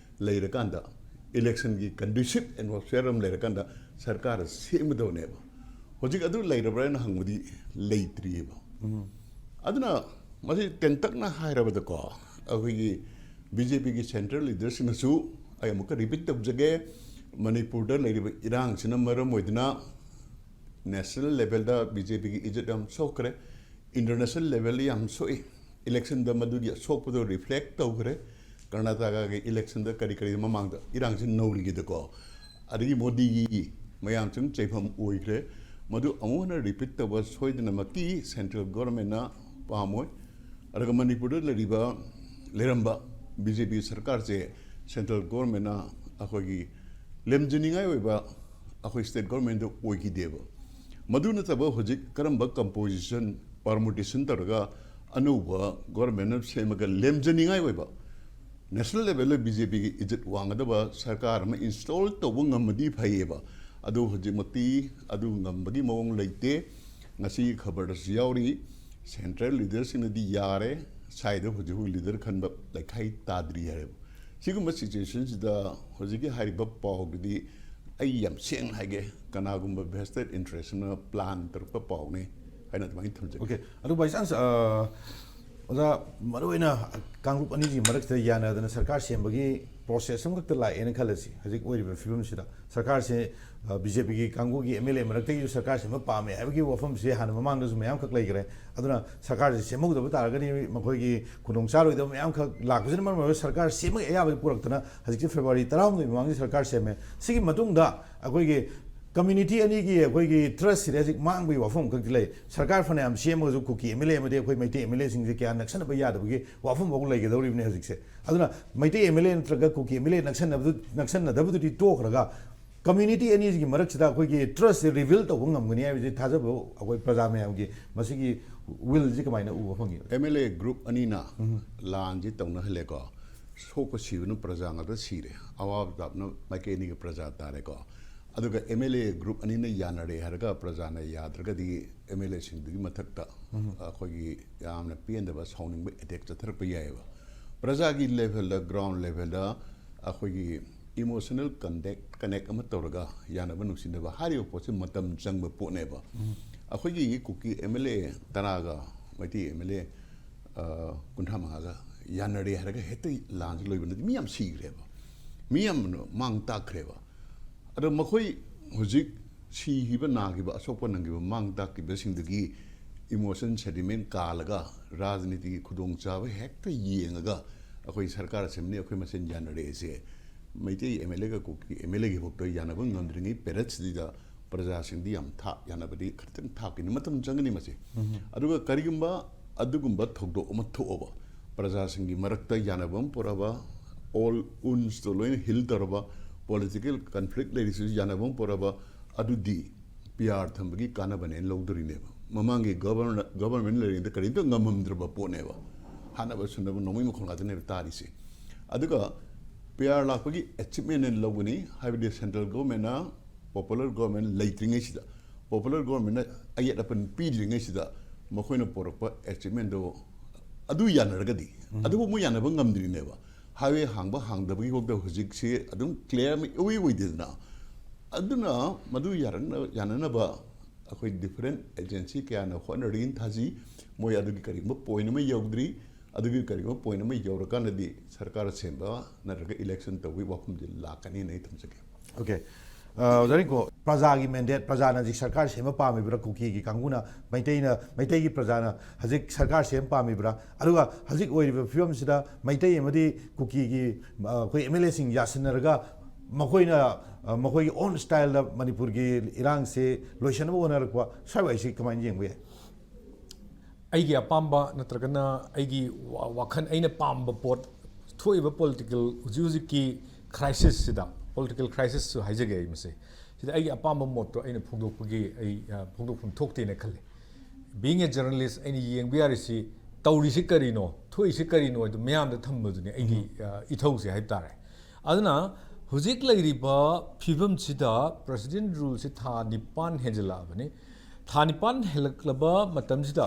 ꯂꯩꯔꯀꯥꯟꯗ, ꯏꯂꯦꯛꯁꯟꯒꯤ ꯀꯟꯗꯨꯁꯤꯞ ꯑꯦꯠꯃꯣꯁꯐꯤꯌꯔ ꯑꯃ ꯂꯩꯔꯀꯥꯟꯗ ꯁꯔꯀꯥꯔ ꯁꯦꯝꯒꯗꯕꯅꯦꯕ꯫ ꯍꯧꯖꯤꯛ ꯑꯗꯨ ꯂꯩꯔꯕ꯭ꯔꯥ ꯍꯥꯏꯅ ꯍꯪꯕꯗꯤ ꯂꯩꯇ꯭ꯔꯤꯑꯕ꯫ ꯎꯝ꯫ ꯑꯗꯨꯅ ꯃꯁꯤ ꯇꯦꯟꯇꯛꯅ ꯍꯥꯏꯔꯕꯗꯀꯣ, ꯑꯩꯈꯣꯏꯒꯤ ꯕꯤ ꯖꯦ ꯄꯤꯒꯤ ꯁꯦꯟꯇ꯭ꯔꯦꯜ ꯂꯤꯗꯔꯁꯤꯡꯅꯁꯨ, ꯑꯩ ꯑꯃꯨꯛꯀ ꯔꯤꯄꯤꯠ ꯇꯧꯖꯒꯦ, ꯃꯅꯤꯄꯨꯔꯗ ꯂꯩꯔꯤꯕ ꯏꯔꯥꯡꯁꯤꯅ ꯃꯔꯝ ꯑꯣꯏꯗꯨꯅ ꯅꯦꯁꯅꯦꯜ ꯂꯦꯚꯦꯜꯗ ꯕꯤ ꯖꯦ ꯄꯤꯒꯤ ꯏꯖꯠ ꯌꯥꯝ ꯁꯣꯛꯈ꯭ꯔꯦ꯫ ꯏꯟꯇꯔꯅꯦꯁꯅꯦꯜ ꯂꯦꯚꯦꯜꯗ ꯌꯥꯝ ꯁꯣꯛꯏ꯫ ꯏꯂꯦꯛꯁꯟꯗ ꯃꯗꯨꯒꯤ ꯑꯁꯣꯛꯄꯗꯣ ꯔꯤꯐ꯭ꯂꯦꯛ ꯇꯧꯈ꯭ꯔꯦ꯫ ꯀꯔꯅꯥꯇꯀꯥꯒꯤ ꯏꯂꯦꯛꯁꯟꯗ ꯀꯔꯤ ꯀꯔꯤ ꯃꯃꯥꯡꯗ ꯏꯔꯥꯡꯁꯤ ꯅꯧꯔꯤꯉꯩꯗꯀꯣ, ꯑꯗꯒꯤ ꯃꯣꯗꯤꯒꯤ ꯃꯌꯥꯝꯁꯤꯡ ꯆꯩꯐꯝ ꯑꯣꯏꯈ꯭ꯔꯦ꯫ ꯃꯗꯨ ꯑꯃꯨꯛ ꯍꯟꯅ ꯔꯤꯄꯤꯠ ꯇꯧꯕ ꯁꯣꯏꯗꯅꯃꯛꯀꯤ ꯁꯦꯟꯇ꯭ꯔꯦꯜ ꯒꯣꯔꯃꯦꯟꯅ ꯄꯥꯝꯃꯣꯏ꯫ ꯑꯗꯨꯒ ꯃꯅꯤꯄꯨꯔꯗ ꯂꯩꯔꯤꯕ, ꯂꯩꯔꯝꯕ ꯕꯤ ꯖꯦ ꯄꯤ ꯁꯔꯀꯥꯔꯁꯦ ꯁꯦꯟꯇ꯭ꯔꯦꯜ ꯒꯣꯔꯃꯦꯟꯅ ꯑꯩꯈꯣꯏꯒꯤ ꯂꯦꯝꯖꯅꯤꯡꯉꯥꯏ ꯑꯣꯏꯕ ꯑꯩꯈꯣꯏ ꯁ꯭ꯇꯦꯠ ꯒꯣꯔꯃꯦꯟꯗ ꯑꯣꯏꯈꯤꯗꯦꯕ꯫ ꯃꯗꯨ ꯅꯠꯇꯕ ꯍꯧꯖꯤꯛ ꯀꯔꯝꯕ ꯀꯝꯄꯣꯖꯤꯁꯟ, ꯄꯔꯃꯨꯇꯦꯁꯟ ꯇꯧꯔꯒ ꯑꯅꯧꯕ ꯒꯣꯔꯃꯦꯟ ꯑꯃ ꯁꯦꯝꯃꯒ ꯂꯦꯝꯖꯅꯤꯡꯉꯥꯏ ꯑꯣꯏꯕ, ꯅꯦꯁꯅꯦꯜ ꯂꯦꯚꯦꯜꯗ ꯕꯤ ꯖꯦ ꯄꯤꯒꯤ ꯏꯖꯠ ꯋꯥꯡꯒꯗꯕ ꯁꯔꯀꯥꯔ ꯑꯃ ꯏꯟꯁꯇꯣꯜ ꯇꯧꯕ ꯉꯝꯃꯗꯤ ꯐꯩꯌꯦꯕ꯫ ꯑꯗꯨ ꯍꯧꯖꯤꯛꯃꯛꯇꯤ ꯑꯗꯨ ꯉꯝꯕꯒꯤ ꯃꯑꯣꯡ ꯂꯩꯇꯦ꯫ ꯉꯁꯤꯒꯤ ꯈꯕꯔꯗꯁꯨ ꯌꯥꯎꯔꯤ, ꯁꯦꯟꯇ꯭ꯔꯦꯜ ꯂꯤꯗꯔꯁꯤꯡꯅꯗꯤ ꯌꯥꯔꯦ, ꯁ꯭ꯋꯥꯏꯗ ꯍꯧꯖꯤꯛ ꯍꯧꯖꯤꯛ ꯂꯤꯗꯔ ꯈꯟꯕ ꯂꯩꯈꯥꯏ ꯇꯥꯗ꯭ꯔꯤ ꯍꯥꯏꯌꯦꯕ꯫ ꯁꯤꯒꯨꯝꯕ ꯁꯤꯆꯨꯋꯦꯁꯟꯁꯤꯗ ꯍꯧꯖꯤꯛꯀꯤ ꯍꯥꯏꯔꯤꯕ ꯄꯥꯎꯗꯨꯗꯤ ꯑꯩ ꯌꯥꯝ ꯁꯦꯡꯅ ꯍꯥꯏꯒꯦ, ꯀꯅꯥꯒꯨꯝꯕ ꯚꯦꯁꯇꯦꯠ ꯏꯟꯇꯔꯦꯁꯅ ꯄ꯭ꯂꯥꯟ ꯇꯧꯔꯛꯄ ꯄꯥꯎꯅꯤ ꯍꯥꯏꯅ ꯑꯗꯨꯃꯥꯏꯅ ꯊꯝꯖꯒꯦ꯫ ꯑꯣꯀꯦ, ꯑꯗꯨ by chance, ꯑ, ꯑꯣꯖꯥ, ꯃꯔꯨꯑꯣꯏꯅ ꯀꯥꯡꯂꯨꯞ ꯑꯅꯤꯁꯤꯒꯤ ꯃꯔꯛꯁꯤꯗ ꯌꯥꯅꯗꯅ ꯁꯔꯀꯥꯔ ꯁꯦꯝꯕꯒꯤ ꯄ꯭ꯔꯣꯁꯦꯁ ꯑꯃꯈꯛꯇ ꯂꯥꯛꯑꯦꯅ ꯈꯜꯂꯁꯤ꯫ ꯍꯧꯖꯤꯛ ꯑꯣꯏꯔꯤꯕ ꯐꯤꯕꯝꯁꯤꯗ ꯁꯔꯀꯥꯔꯁꯦ ꯕꯤ ꯖꯦ ꯄꯤꯒꯤ ꯀꯥꯡꯕꯨꯒꯤ ꯑꯦꯝ ꯑꯦꯜ ꯑꯦ ꯃꯔꯛꯇꯒꯤꯁꯨ ꯁꯔꯀꯥꯔ ꯁꯦꯝꯕ ꯄꯥꯝꯃꯦ ꯍꯥꯏꯕꯒꯤ ꯋꯥꯐꯝꯁꯦ ꯍꯥꯟꯅ ꯃꯃꯥꯡꯗꯁꯨ ꯃꯌꯥꯝꯈꯛ ꯂꯩꯈ꯭ꯔꯦ꯫ ꯑꯗꯨꯅ ꯁꯔꯀꯥꯔꯁꯦ ꯁꯦꯝꯍꯧꯗꯕ ꯇꯥꯔꯒꯗꯤ ꯃꯈꯣꯏꯒꯤ ꯈꯨꯗꯣꯡꯆꯥꯔꯣꯏꯗꯕ ꯃꯌꯥꯝꯈꯛ ꯂꯥꯛꯄꯁꯤꯅ ꯃꯔꯝ ꯑꯣꯏꯔꯒ ꯁꯔꯀꯥꯔ ꯁꯦꯝꯕꯒꯤ ꯑꯌꯥꯕ ꯄꯨꯔꯛꯇꯅ ꯍꯧꯖꯤꯛꯁꯦ ꯐꯦꯕ꯭ꯔꯨꯋꯥꯔꯤ ꯇꯔꯥꯍꯨꯝꯗꯣꯏ ꯃꯃꯥꯡꯗ ꯁꯔꯀꯥꯔ ꯁꯦꯝꯃꯦ꯫ ꯁꯤꯒꯤ ꯃꯇꯨꯡꯗ ꯑꯩꯈꯣꯏꯒꯤ ꯀꯝꯃ꯭ꯌꯨꯅꯤꯇꯤ ꯑꯅꯤꯒꯤ ꯑꯩꯈꯣꯏꯒꯤ ꯇ꯭ꯔꯁꯁꯤꯗ ꯍꯧꯖꯤꯛ ꯃꯥꯡꯕꯒꯤ ꯋꯥꯐꯝ ꯑꯃꯈꯛꯇꯤ ꯂꯩ꯫ ꯁꯔꯀꯥꯔ ꯐꯅꯌꯥꯝ ꯁꯦꯝꯃꯒꯁꯨ ꯀꯨꯀꯤ ꯑꯦꯝ ꯑꯦꯜ ꯑꯦ ꯑꯃꯗꯤ ꯑꯩꯈꯣꯏ ꯃꯩꯇꯩ ꯑꯦꯝ ꯑꯦꯜ ꯑꯦꯁꯤꯡꯁꯦ ꯀꯌꯥ ꯅꯛꯁꯟꯅꯕ ꯌꯥꯗꯕꯒꯤ ꯋꯥꯐꯝ ꯐꯥꯎ ꯂꯩꯒꯗꯧꯔꯤꯕꯅꯤ ꯍꯧꯖꯤꯛꯁꯦ꯫ ꯑꯗꯨꯅ ꯃꯩꯇꯩ ꯑꯦꯝ ꯑꯦꯜ ꯑꯦ ꯅꯠꯇ꯭ꯔꯒ ꯀꯨꯀꯤ ꯑꯦꯝ ꯑꯦꯜ ꯑꯦ ꯅꯛꯁꯟꯅꯕꯗꯨ, ꯅꯛꯁꯟꯅꯗꯕꯗꯨꯗꯤ ꯇꯣꯛꯈ꯭ꯔꯒ ꯀꯝꯃ꯭ꯌꯨꯅꯤꯇꯤ ꯑꯅꯤꯁꯤꯒꯤ ꯃꯔꯛꯁꯤꯗ ꯑꯩꯈꯣꯏꯒꯤ ꯇ꯭ꯔꯁꯁꯦ ꯔꯤꯕꯤꯜ ꯇꯧꯕ ꯉꯝꯒꯅꯤ ꯍꯥꯏꯕꯁꯤ ꯊꯥꯖꯕ ꯑꯩꯈꯣꯏ ꯄ꯭ꯔꯖꯥ ꯃꯌꯥꯝꯒꯤ ꯃꯁꯤꯒꯤ ꯋꯤꯜꯁꯤ ꯀꯃꯥꯏꯅ ꯎꯕ ꯐꯪꯉꯤ? ꯑꯦꯝ ꯑꯦꯜ ꯑꯦ ꯒ꯭ꯔꯨꯞ ꯑꯅꯤꯅ ꯂꯥꯟꯁꯤ ꯇꯧꯅꯍꯜꯂꯦꯀꯣ, ꯁꯣꯛꯄ ꯁꯤꯕꯅ ꯄ꯭ꯔꯖꯥ ꯉꯥꯛꯇ ꯁꯤꯔꯦ, ꯑꯋꯥꯕ ꯇꯥꯕꯅ ꯃꯥꯏꯀꯩ ꯑꯅꯤꯒꯤ ꯄ꯭ꯔꯖꯥ ꯇꯥꯔꯦꯀꯣ꯫ ꯑꯗꯨꯒ ꯑꯦꯝ ꯑꯦꯜ ꯑꯦ ꯒ꯭ꯔꯨꯞ ꯑꯅꯤꯅ ꯌꯥꯅꯔꯦ ꯍꯥꯏꯔꯒ ꯄ꯭ꯔꯖꯥꯅ ꯌꯥꯗ꯭ꯔꯒꯗꯤ ꯑꯦꯝ ꯑꯦꯜ ꯑꯦꯁꯤꯡꯗꯨꯒꯤ ꯃꯊꯛꯇ ꯑꯩꯈꯣꯏꯒꯤ ꯌꯥꯝꯅ ꯄꯦꯟꯗꯕ ꯁꯥꯎꯅꯤꯡꯕ ꯑꯦꯇꯦꯛ ꯆꯠꯊꯔꯛꯄ ꯌꯥꯏꯑꯕ꯫ ꯄ꯭ꯔꯖꯥꯒꯤ ꯂꯦꯚꯦꯜꯗ, ꯒ꯭ꯔꯥꯎꯟ ꯂꯦꯚꯦꯜꯗ ꯑꯩꯈꯣꯏꯒꯤ ꯏꯃꯣꯁꯅꯦꯜ ꯀꯟꯅꯦꯛ ꯀꯟꯅꯦꯛ ꯑꯃ ꯇꯧꯔꯒ ꯌꯥꯅꯕ ꯅꯨꯡꯁꯤꯅꯕ ꯍꯥꯏꯔꯤꯕ ꯄꯣꯠꯁꯦ ꯃꯇꯝ ꯆꯪꯕ ꯄꯣꯠꯅꯦꯕ꯫ ꯑꯩꯈꯣꯏꯒꯤ ꯀꯨꯀꯤ ꯑꯦꯝ ꯑꯦꯜ ꯑꯦ ꯇꯔꯥꯒ ꯃꯩꯇꯩ ꯑꯦꯝ ꯑꯦꯜ ꯑꯦ ꯀꯨꯟꯊ꯭ꯔꯥ ꯃꯉꯥꯒ ꯌꯥꯅꯔꯦ ꯍꯥꯏꯔꯒ ꯍꯦꯛꯇ ꯂꯥꯟꯁꯤ ꯂꯣꯏꯕ ꯅꯠꯇꯦ꯫ ꯃꯤ ꯌꯥꯝ ꯁꯤꯈ꯭ꯔꯦꯕ, ꯃꯤ ꯌꯥꯝ ꯃꯥꯡ ꯇꯥꯛꯈ꯭ꯔꯦꯕ꯫ ꯑꯗꯣ ꯃꯈꯣꯏ ꯍꯧꯖꯤꯛ ꯁꯤꯈꯤꯕ, ꯅꯥꯈꯤꯕ, ꯑꯁꯣꯛꯄ ꯅꯪꯈꯤꯕ, ꯃꯥꯡ ꯇꯥꯛꯈꯤꯕꯁꯤꯡꯗꯨꯒꯤ ꯏꯃꯣꯁꯟ ꯁꯦꯟꯇꯤꯃꯦꯟ ꯀꯥꯜꯂꯒ ꯔꯥꯖꯅꯤꯇꯤꯒꯤ ꯈꯨꯗꯣꯡꯆꯥꯕ ꯍꯦꯛꯇ ꯌꯦꯡꯉꯒ ꯑꯩꯈꯣꯏ ꯁꯔꯀꯥꯔ ꯁꯦꯝꯅꯤ, ꯑꯩꯈꯣꯏ ꯃꯁꯦꯟ ꯌꯥꯅꯔꯦꯁꯦ, ꯃꯩꯇꯩ ꯑꯦꯝ ꯑꯦꯜ ꯑꯦꯒ ꯀꯨꯀꯤ ꯑꯦꯝ ꯑꯦꯜ ꯑꯦꯒꯤ ꯐꯥꯎꯗ ꯌꯥꯅꯕ ꯉꯝꯗ꯭ꯔꯤꯉꯩ ꯄꯦꯔꯠꯁꯤꯗ ꯄ꯭ꯔꯖꯥꯁꯤꯡꯗꯤ ꯌꯥꯝ ꯊꯥ ꯌꯥꯅꯕꯗꯤ ꯈꯔꯇꯪ ꯊꯥꯞꯀꯅꯤ, ꯃꯇꯝ ꯆꯪꯒꯅꯤ ꯃꯁꯤ꯫ ꯑꯗꯨꯒ ꯀꯔꯤꯒꯨꯝꯕ ꯑꯗꯨꯒꯨꯝꯕ ꯊꯧꯗꯣꯛ ꯑꯃ ꯊꯣꯛꯑꯕ, ꯄ꯭ꯔꯖꯥꯁꯤꯡꯒꯤ ꯃꯔꯛꯇ ꯌꯥꯅꯕ ꯑꯃ ꯄꯨꯔꯛꯑꯕ, ꯑꯣꯜ ꯋꯨꯟꯁꯇꯣ ꯂꯣꯏꯅ ꯍꯤꯜ ꯇꯧꯔꯕ, ꯄꯣꯂꯤꯇꯤꯀꯦꯜ ꯀꯟꯐ꯭ꯂꯤꯛ ꯂꯩꯔꯤꯁꯤꯁꯨ ꯌꯥꯅꯕ ꯑꯃ ꯄꯨꯔꯛꯑꯕ, ꯑꯗꯨꯗꯤ ꯄꯤ ꯑꯥꯔ ꯊꯝꯕꯒꯤ ꯀꯥꯟꯅꯕꯅꯦꯅ ꯂꯧꯗꯣꯔꯤꯅꯦꯕ꯫ ꯃꯃꯥꯡꯒꯤ ꯒꯕꯔꯅ ꯒꯕꯔꯃꯦꯟ ꯂꯩꯔꯤꯉꯩꯗ ꯀꯔꯤꯝꯇ ꯉꯝꯃꯝꯗ꯭ꯔꯕ ꯄꯣꯠꯅꯦꯕ꯫ ꯍꯥꯠꯅꯕ ꯁꯨꯅꯕ ꯅꯣꯡꯃꯩ ꯃꯈꯣꯟ ꯉꯥꯛꯇꯅꯦꯕ ꯇꯥꯔꯤꯁꯦ꯫ ꯑꯗꯨꯒ ꯄꯤ ꯑꯥꯔ ꯂꯥꯛꯄꯒꯤ ꯑꯦꯆꯤꯞꯃꯦꯟ ꯑꯣꯏꯅ ꯂꯧꯒꯅꯤ, ꯍꯥꯏꯕꯗꯤ ꯁꯦꯟꯇ꯭ꯔꯦꯜ ꯒꯣꯔꯃꯦꯟꯅ ꯄꯣꯄꯨꯂꯔ ꯒꯣꯔꯃꯦꯟ ꯂꯩꯇ꯭ꯔꯤꯉꯩꯁꯤꯗ, ꯄꯣꯄꯨꯂꯔ ꯒꯣꯔꯃꯦꯟꯅ ꯑꯌꯦꯠ ꯑꯄꯟ ꯄꯤꯗ꯭ꯔꯤꯉꯩꯁꯤꯗ ꯃꯈꯣꯏꯅ ꯄꯨꯔꯛꯄ ꯑꯦꯆꯤꯞꯃꯦꯟꯗꯣ ꯑꯗꯨ ꯌꯥꯅꯔꯒꯗꯤ, ꯑꯗꯨꯕꯨ ꯃꯣꯏ ꯌꯥꯅꯕ ꯉꯝꯗ꯭ꯔꯤꯅꯦꯕ꯫ ꯍꯥꯏꯋꯦ ꯍꯥꯡꯕ ꯍꯥꯡꯗꯕꯒꯤ ꯐꯥꯎꯗ ꯍꯧꯖꯤꯛꯁꯤ ꯑꯗꯨꯝ ꯀ꯭ꯂꯤꯌꯥꯔ ꯑꯃ ꯏꯑꯣꯏ ꯑꯣꯏꯗꯦꯗꯅ꯫ ꯑꯗꯨꯅ ꯃꯗꯨ ꯌꯥꯔꯛꯅ-, ꯌꯥꯅꯅꯕ ꯑꯩꯈꯣꯏ ꯗꯤꯐꯔꯦꯟ ꯑꯦꯖꯦꯟꯁꯤ ꯀꯌꯥꯅ ꯍꯣꯠꯅꯔꯤꯅ ꯊꯥꯖꯩ꯫ ꯃꯣꯏ ꯑꯗꯨꯒꯤ ꯀꯔꯤꯒꯨꯝꯕ ꯄꯣꯏꯟ ꯑꯃ ꯌꯧꯗ꯭ꯔꯤ꯫ ꯑꯗꯨꯒꯤ ꯀꯔꯤꯒꯨꯝꯕ ꯄꯣꯏꯟ ꯑꯃ ꯌꯧꯔꯀꯥꯟꯗꯗꯤ ꯁꯔꯀꯥꯔ ꯁꯦꯝꯕ ꯅꯠꯇ꯭ꯔꯒ ꯏꯂꯦꯛꯁꯟ ꯇꯧꯕꯒꯤ ꯋꯥꯐꯝꯗꯤ ꯂꯥꯛꯀꯅꯤꯅ ꯑꯩ ꯊꯝꯖꯒꯦ꯫ ꯑꯣꯀꯦ꯫ ꯑ, ꯑꯣꯖꯥ ꯔꯤꯡꯀꯣ, ꯄ꯭ꯔꯖꯥꯒꯤ ꯃꯦꯟꯗꯦꯠ, ꯄ꯭ꯔꯖꯥꯅ ꯍꯧꯖꯤꯛ ꯁꯔꯀꯥꯔ ꯁꯦꯝꯕ ꯄꯥꯝꯃꯤꯕ꯭ꯔꯥ? ꯀꯨꯀꯤꯒꯤ ꯀꯥꯡꯕꯨꯅ, ꯃꯩꯇꯩꯅ, ꯃꯩꯇꯩꯒꯤ ꯄ꯭ꯔꯖꯥꯅ ꯍꯧꯖꯤꯛ ꯁꯔꯀꯥꯔ ꯁꯦꯝꯕ ꯄꯥꯝꯃꯤꯕ꯭ꯔꯥ? ꯑꯗꯨꯒ ꯍꯧꯖꯤꯛ ꯑꯣꯏꯔꯤꯕ ꯐꯤꯕꯝꯁꯤꯗ ꯃꯩꯇꯩ ꯑꯃꯗꯤ ꯀꯨꯀꯤꯒꯤ, ꯑ, ꯑꯩꯈꯣꯏ ꯑꯦꯝ ꯑꯦꯜ ꯑꯦꯁꯤꯡ ꯌꯥꯁꯤꯟꯅꯔꯒ ꯃꯈꯣꯏꯅ, ꯑ, ꯃꯈꯣꯏꯒꯤ ꯑꯣꯟ ꯁ꯭ꯇꯥꯏꯜꯗ ꯃꯅꯤꯄꯨꯔꯒꯤ ꯏꯔꯥꯡꯁꯦ ꯂꯣꯏꯁꯤꯟꯅꯕ ꯍꯣꯠꯅꯔꯛꯄ, ꯁ꯭ꯋꯥꯏꯋꯥꯏꯁꯤ ꯀꯃꯥꯏꯅ ꯌꯦꯡꯕ ꯌꯥꯏ? ꯑꯩꯒꯤ ꯑꯄꯥꯝꯕ ꯅꯠꯇ꯭ꯔꯒꯅ ꯑꯩꯒꯤ ꯋꯥ-, ꯋꯥꯈꯜ, ꯑꯩꯅ ꯄꯥꯝꯕ ꯄꯣꯠ, ꯊꯣꯛꯏꯕ ꯄꯣꯂꯤꯇꯤꯀꯦꯜ, ꯍꯧꯖꯤꯛ ꯍꯧꯖꯤꯛꯀꯤ ꯈ꯭ꯔꯥꯏꯁꯤꯁꯁꯤꯗ, ꯄꯣꯂꯤꯇꯤꯀꯦꯜ ꯈ꯭ꯔꯥꯏꯁꯤꯁꯁꯨ ꯍꯥꯏꯖꯒꯦ ꯑꯩ ꯃꯁꯤ, ꯁꯤꯗ ꯑꯩꯒꯤ ꯑꯄꯥꯝꯕ ꯃꯣꯠꯇꯣ ꯑꯩꯅ ꯐꯣꯡꯗꯣꯛꯄꯒꯤ ꯑꯩ, ꯑ, ꯐꯣꯡꯗꯣꯛꯐꯝ ꯊꯣꯛꯇꯦꯅ ꯈꯜꯂꯤ꯫ Being a journalist, ꯑꯩꯅ ꯌꯦꯡꯕ ꯌꯥꯔꯤꯁꯤ, ꯇꯧꯔꯤꯁꯤ ꯀꯔꯤꯅꯣ, ꯊꯣꯛꯏꯁꯤ ꯀꯔꯤꯅꯣ ꯍꯥꯏꯗꯣ ꯃꯤꯌꯥꯝꯗ ꯊꯝꯕꯗꯨꯅꯤ ꯑꯩꯒꯤ, ꯑ, ꯏꯊꯧꯁꯦ ꯍꯥꯏꯕ ꯇꯥꯔꯦ꯫ ꯑꯗꯨꯅ ꯍꯧꯖꯤꯛ ꯂꯩꯔꯤꯕ ꯐꯤꯕꯝꯁꯤꯗ ꯄ꯭ꯔꯦꯁꯤꯗꯦꯟ ꯔꯨꯜꯁꯤ ꯊꯥ ꯅꯤꯄꯥꯟ ꯍꯦꯟꯖꯜꯂꯛꯑꯕꯅꯤ꯫ ꯊꯥ ꯅꯤꯄꯥꯟ ꯍꯦꯜꯂꯛꯂꯕ ꯃꯇꯝꯁꯤꯗ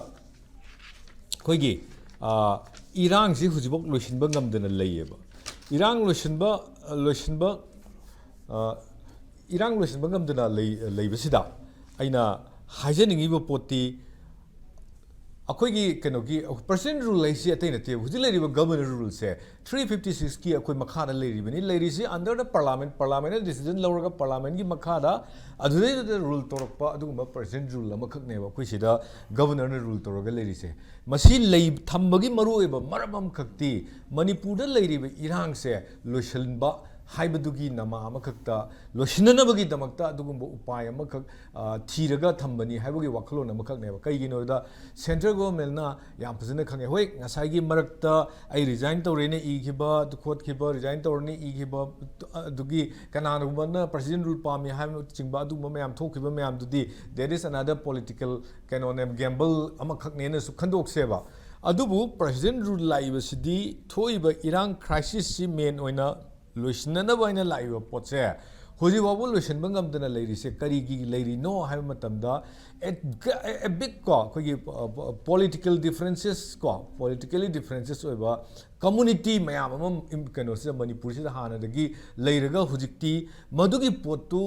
ꯑꯩꯈꯣꯏꯒꯤ, ꯑ, ꯏꯔꯥꯡꯁꯤ ꯍꯧꯖꯤꯛꯐꯥꯎ ꯂꯣꯏꯁꯤꯟꯕ ꯉꯝꯗꯅ ꯂꯩꯌꯦꯕ꯫ ꯏꯔꯥꯡ ꯂꯣꯏꯁꯤꯟꯕ, ꯂꯣꯏꯁꯤꯟꯕ, ꯑ, ꯏꯔꯥꯡ ꯂꯣꯏꯁꯤꯟꯕ ꯉꯝꯗꯅ ꯂꯩ-, ꯂꯩꯕꯁꯤꯗ ꯑꯩꯅ ꯍꯥꯏꯖꯅꯤꯡꯉꯤꯕ ꯄꯣꯠꯇꯤ, ꯑꯩꯈꯣꯏꯒꯤ ꯀꯩꯅꯣꯒꯤ President Rule ꯍꯥꯏꯁꯤ ꯑꯇꯩ ꯅꯠꯇꯦꯕ꯫ ꯍꯧꯖꯤꯛ ꯂꯩꯔꯤꯕ Governor Ruleꯁꯦ three fifty sixꯀꯤ ꯑꯩꯈꯣꯏ ꯃꯈꯥꯗ ꯂꯩꯔꯤꯕꯅꯤ꯫ ꯂꯩꯔꯤꯁꯤ under the Parliament, Parliamentꯅ decision ꯂꯧꯔꯒ Parliamentꯀꯤ ꯃꯈꯥꯗ ꯑꯗꯨꯗꯩꯗꯨꯗ rule ꯇꯧꯔꯛꯄ ꯑꯗꯨꯒꯨꯝꯕ President Rule ꯑꯃꯈꯛꯅꯦꯕ ꯑꯩꯈꯣꯏ ꯁꯤꯗ Governorꯅ rule ꯇꯧꯔꯒ ꯂꯩꯔꯤꯁꯦ꯫ ꯃꯁꯤ ꯂꯩ ꯊꯝꯕꯒꯤ ꯃꯔꯨꯑꯣꯏꯕ ꯃꯔꯝ ꯑꯃꯈꯛꯇꯤ ꯃꯅꯤꯄꯨꯔꯗ ꯂꯩꯔꯤꯕ ꯏꯔꯥꯡꯁꯦ ꯂꯣꯏꯁꯤꯟꯕ ꯍꯥꯏꯕꯗꯨꯒꯤ ꯅꯃꯥ ꯑꯃꯈꯛꯇ, ꯂꯣꯏꯁꯤꯟꯅꯅꯕꯒꯤꯗꯃꯛꯇ ꯑꯗꯨꯒꯨꯝꯕ ꯎꯄꯥꯏ ꯑꯃꯈꯛ, ꯑ, ꯊꯤꯔꯒ ꯊꯝꯕꯅꯤ ꯍꯥꯏꯕꯒꯤ ꯋꯥꯈꯜꯂꯣꯟ ꯑꯃꯈꯛꯅꯦꯕ꯫ ꯀꯩꯒꯤꯅꯣꯗ Central Governmentꯅ ꯌꯥꯝ ꯐꯖꯅ ꯈꯪꯉꯦ꯫ ꯍꯣꯏ, ꯉꯁꯥꯏꯒꯤ ꯃꯔꯛꯇ ꯑꯩ resign ꯇꯧꯔꯦꯅ ꯏꯈꯤꯕ, ꯈꯣꯠꯈꯤꯕ, resign ꯇꯧꯔꯅꯤ ꯏꯈꯤꯕ, ꯑꯗꯨꯒꯤ ꯀꯅꯥꯒꯨꯝꯕꯅ President Rule ꯄꯥꯝꯃꯤ ꯍꯥꯏꯕꯅꯆꯤꯡꯕ ꯑꯗꯨꯒꯨꯝꯕ ꯃꯌꯥꯝ ꯊꯣꯛꯈꯤꯕ ꯃꯌꯥꯝꯗꯨꯗꯤ that is another political ꯀꯩꯅꯣꯅꯦ, gamble ꯑꯃꯈꯛꯅꯦꯅꯁꯨ ꯈꯟꯗꯣꯛꯁꯦꯕ꯫ ꯑꯗꯨꯕꯨ President Rule ꯂꯥꯛꯏꯕꯁꯤꯗꯤ ꯊꯣꯛꯏꯕ ꯏꯔꯥꯡ crisisꯁꯤ main ꯑꯣꯏꯅ ꯂꯣꯏꯁꯤꯟꯅꯅꯕ ꯍꯥꯏꯅ ꯂꯥꯛꯏꯕ ꯄꯣꯠꯁꯦ ꯍꯧꯖꯤꯛ ꯐꯥꯎꯕ ꯂꯣꯏꯁꯤꯟꯕ ꯉꯝꯗꯅ ꯂꯩꯔꯤꯁꯦ ꯀꯔꯤꯒꯤ ꯂꯩꯔꯤꯅꯣ ꯍꯥꯏꯕ ꯃꯇꯝꯗ, a, a big ꯀꯣ, ꯑꯩꯈꯣꯏꯒꯤ, ꯑ, political differences ꯀꯣ, politically differences ꯑꯣꯏꯕ community ꯃꯌꯥꯝ ꯑꯃ ꯏꯝ-, ꯀꯩꯅꯣꯁꯤꯗ, ꯃꯅꯤꯄꯨꯔꯁꯤꯗ ꯍꯥꯟꯅꯗꯒꯤ ꯂꯩꯔꯒ ꯍꯧꯖꯤꯛꯇꯤ ꯃꯗꯨꯒꯤ ꯄꯣꯠꯇꯨ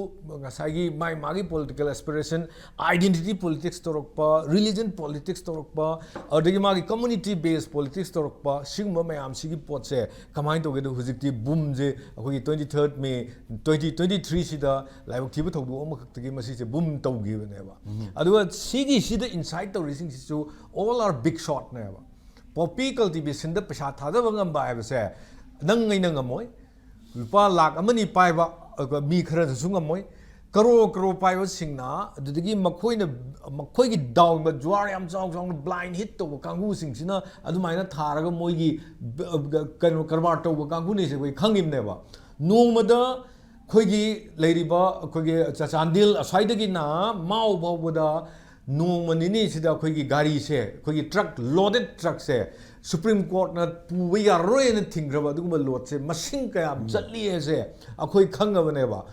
ꯉꯁꯥꯏꯒꯤ ꯃꯥꯒꯤ, ꯃꯥꯒꯤ political aspiration, identity politics ꯇꯧꯔꯛꯄ, religion politics ꯇꯧꯔꯛꯄ, ꯑꯗꯨꯗꯒꯤ ꯃꯥꯒꯤ community based politics ꯇꯧꯔꯛꯄ, ꯁꯤꯒꯨꯝꯕ ꯃꯌꯥꯝꯁꯤꯒꯤ ꯄꯣꯠꯁꯦ ꯀꯃꯥꯏꯅ ꯇꯧꯒꯦꯗ, ꯍꯧꯖꯤꯛꯇꯤ boomꯁꯦ ꯑꯩꯈꯣꯏꯒꯤ twenty third May twenty twenty threeꯁꯤꯗ ꯂꯥꯏꯕꯛ ꯊꯤꯕ ꯊꯧꯗꯣꯛ ꯑꯃꯈꯛꯇꯒꯤ ꯃꯁꯤꯁꯦ boom ꯇꯧꯈꯤꯕꯅꯦꯕ꯫ ꯑꯗꯨꯒ ꯁꯤꯒꯤꯁꯤꯗ incite ꯇꯧꯔꯤꯁꯤꯡꯁꯤꯁꯨ all are big shotꯅꯦꯕ꯫ Poppy cultivationꯗ ꯄꯩꯁꯥ ꯊꯥꯗꯕ ꯉꯝꯕ ꯍꯥꯏꯕꯁꯦ ꯅꯪ ꯑꯩꯅ ꯉꯝꯃꯣꯏ꯫ ꯂꯨꯄꯥ ꯂꯥꯛ ꯑꯃꯅꯤ ꯄꯥꯏꯕ, ꯑꯗꯨꯒ ꯃꯤ ꯈꯔꯅꯁꯨ ꯉꯝꯃꯣꯏ꯫ ꯀꯔꯣꯔ ꯀꯔꯣꯔ ꯄꯥꯏꯕꯁꯤꯡꯅ, ꯑꯗꯨꯗꯒꯤ ꯃꯈꯣꯏꯅ, ꯃꯈꯣꯏꯒꯤ ꯗꯥꯎꯟꯗ ꯖꯨꯋꯥꯔ ꯌꯥꯝ ꯆꯥꯎ ꯆꯥꯎꯅ blind hit ꯇꯧꯕ ꯀꯥꯡꯕꯨꯁꯤꯡꯁꯤꯅ ꯑꯗꯨꯃꯥꯏꯅ ꯊꯥꯔꯒ ꯃꯣꯏꯒꯤ ꯕ-, ꯕ-, ꯀꯩꯅꯣ ꯀꯔꯕꯥꯔ ꯇꯧꯕ ꯀꯥꯡꯕꯨꯅꯤꯁꯦ ꯑꯩꯈꯣꯏ ꯈꯪꯉꯤꯕꯅꯦꯕ꯫ ꯅꯣꯡꯃꯗ ꯑꯩꯈꯣꯏꯒꯤ ꯂꯩꯔꯤꯕ ꯑꯩꯈꯣꯏꯒꯤ ꯆ-, ꯆꯥꯟꯗꯦꯜ ꯑꯁ꯭ꯋꯥꯏꯗꯒꯤꯅ ꯃꯥꯎ ꯐꯥꯎꯕꯗ ꯅꯣꯡꯃ ꯅꯤꯅꯤꯁꯤꯗ ꯑꯩꯈꯣꯏꯒꯤ ꯒꯥꯔꯤꯁꯦ, ꯑꯩꯈꯣꯏꯒꯤ truck, loaded truckꯁꯦ Supreme Courtꯅ ꯄꯨꯕ ꯌꯥꯔꯔꯣꯏꯅ ꯊꯤꯡꯈ꯭ꯔꯕ ꯑꯗꯨꯒꯨꯝꯕ loadꯁꯦ ꯃꯁꯤꯡ ꯀꯌꯥꯝ ꯆꯠꯂꯤ ꯍꯥꯏꯁꯦ ꯑꯩꯈꯣꯏ ꯈꯪꯉꯕꯅꯦꯕ꯫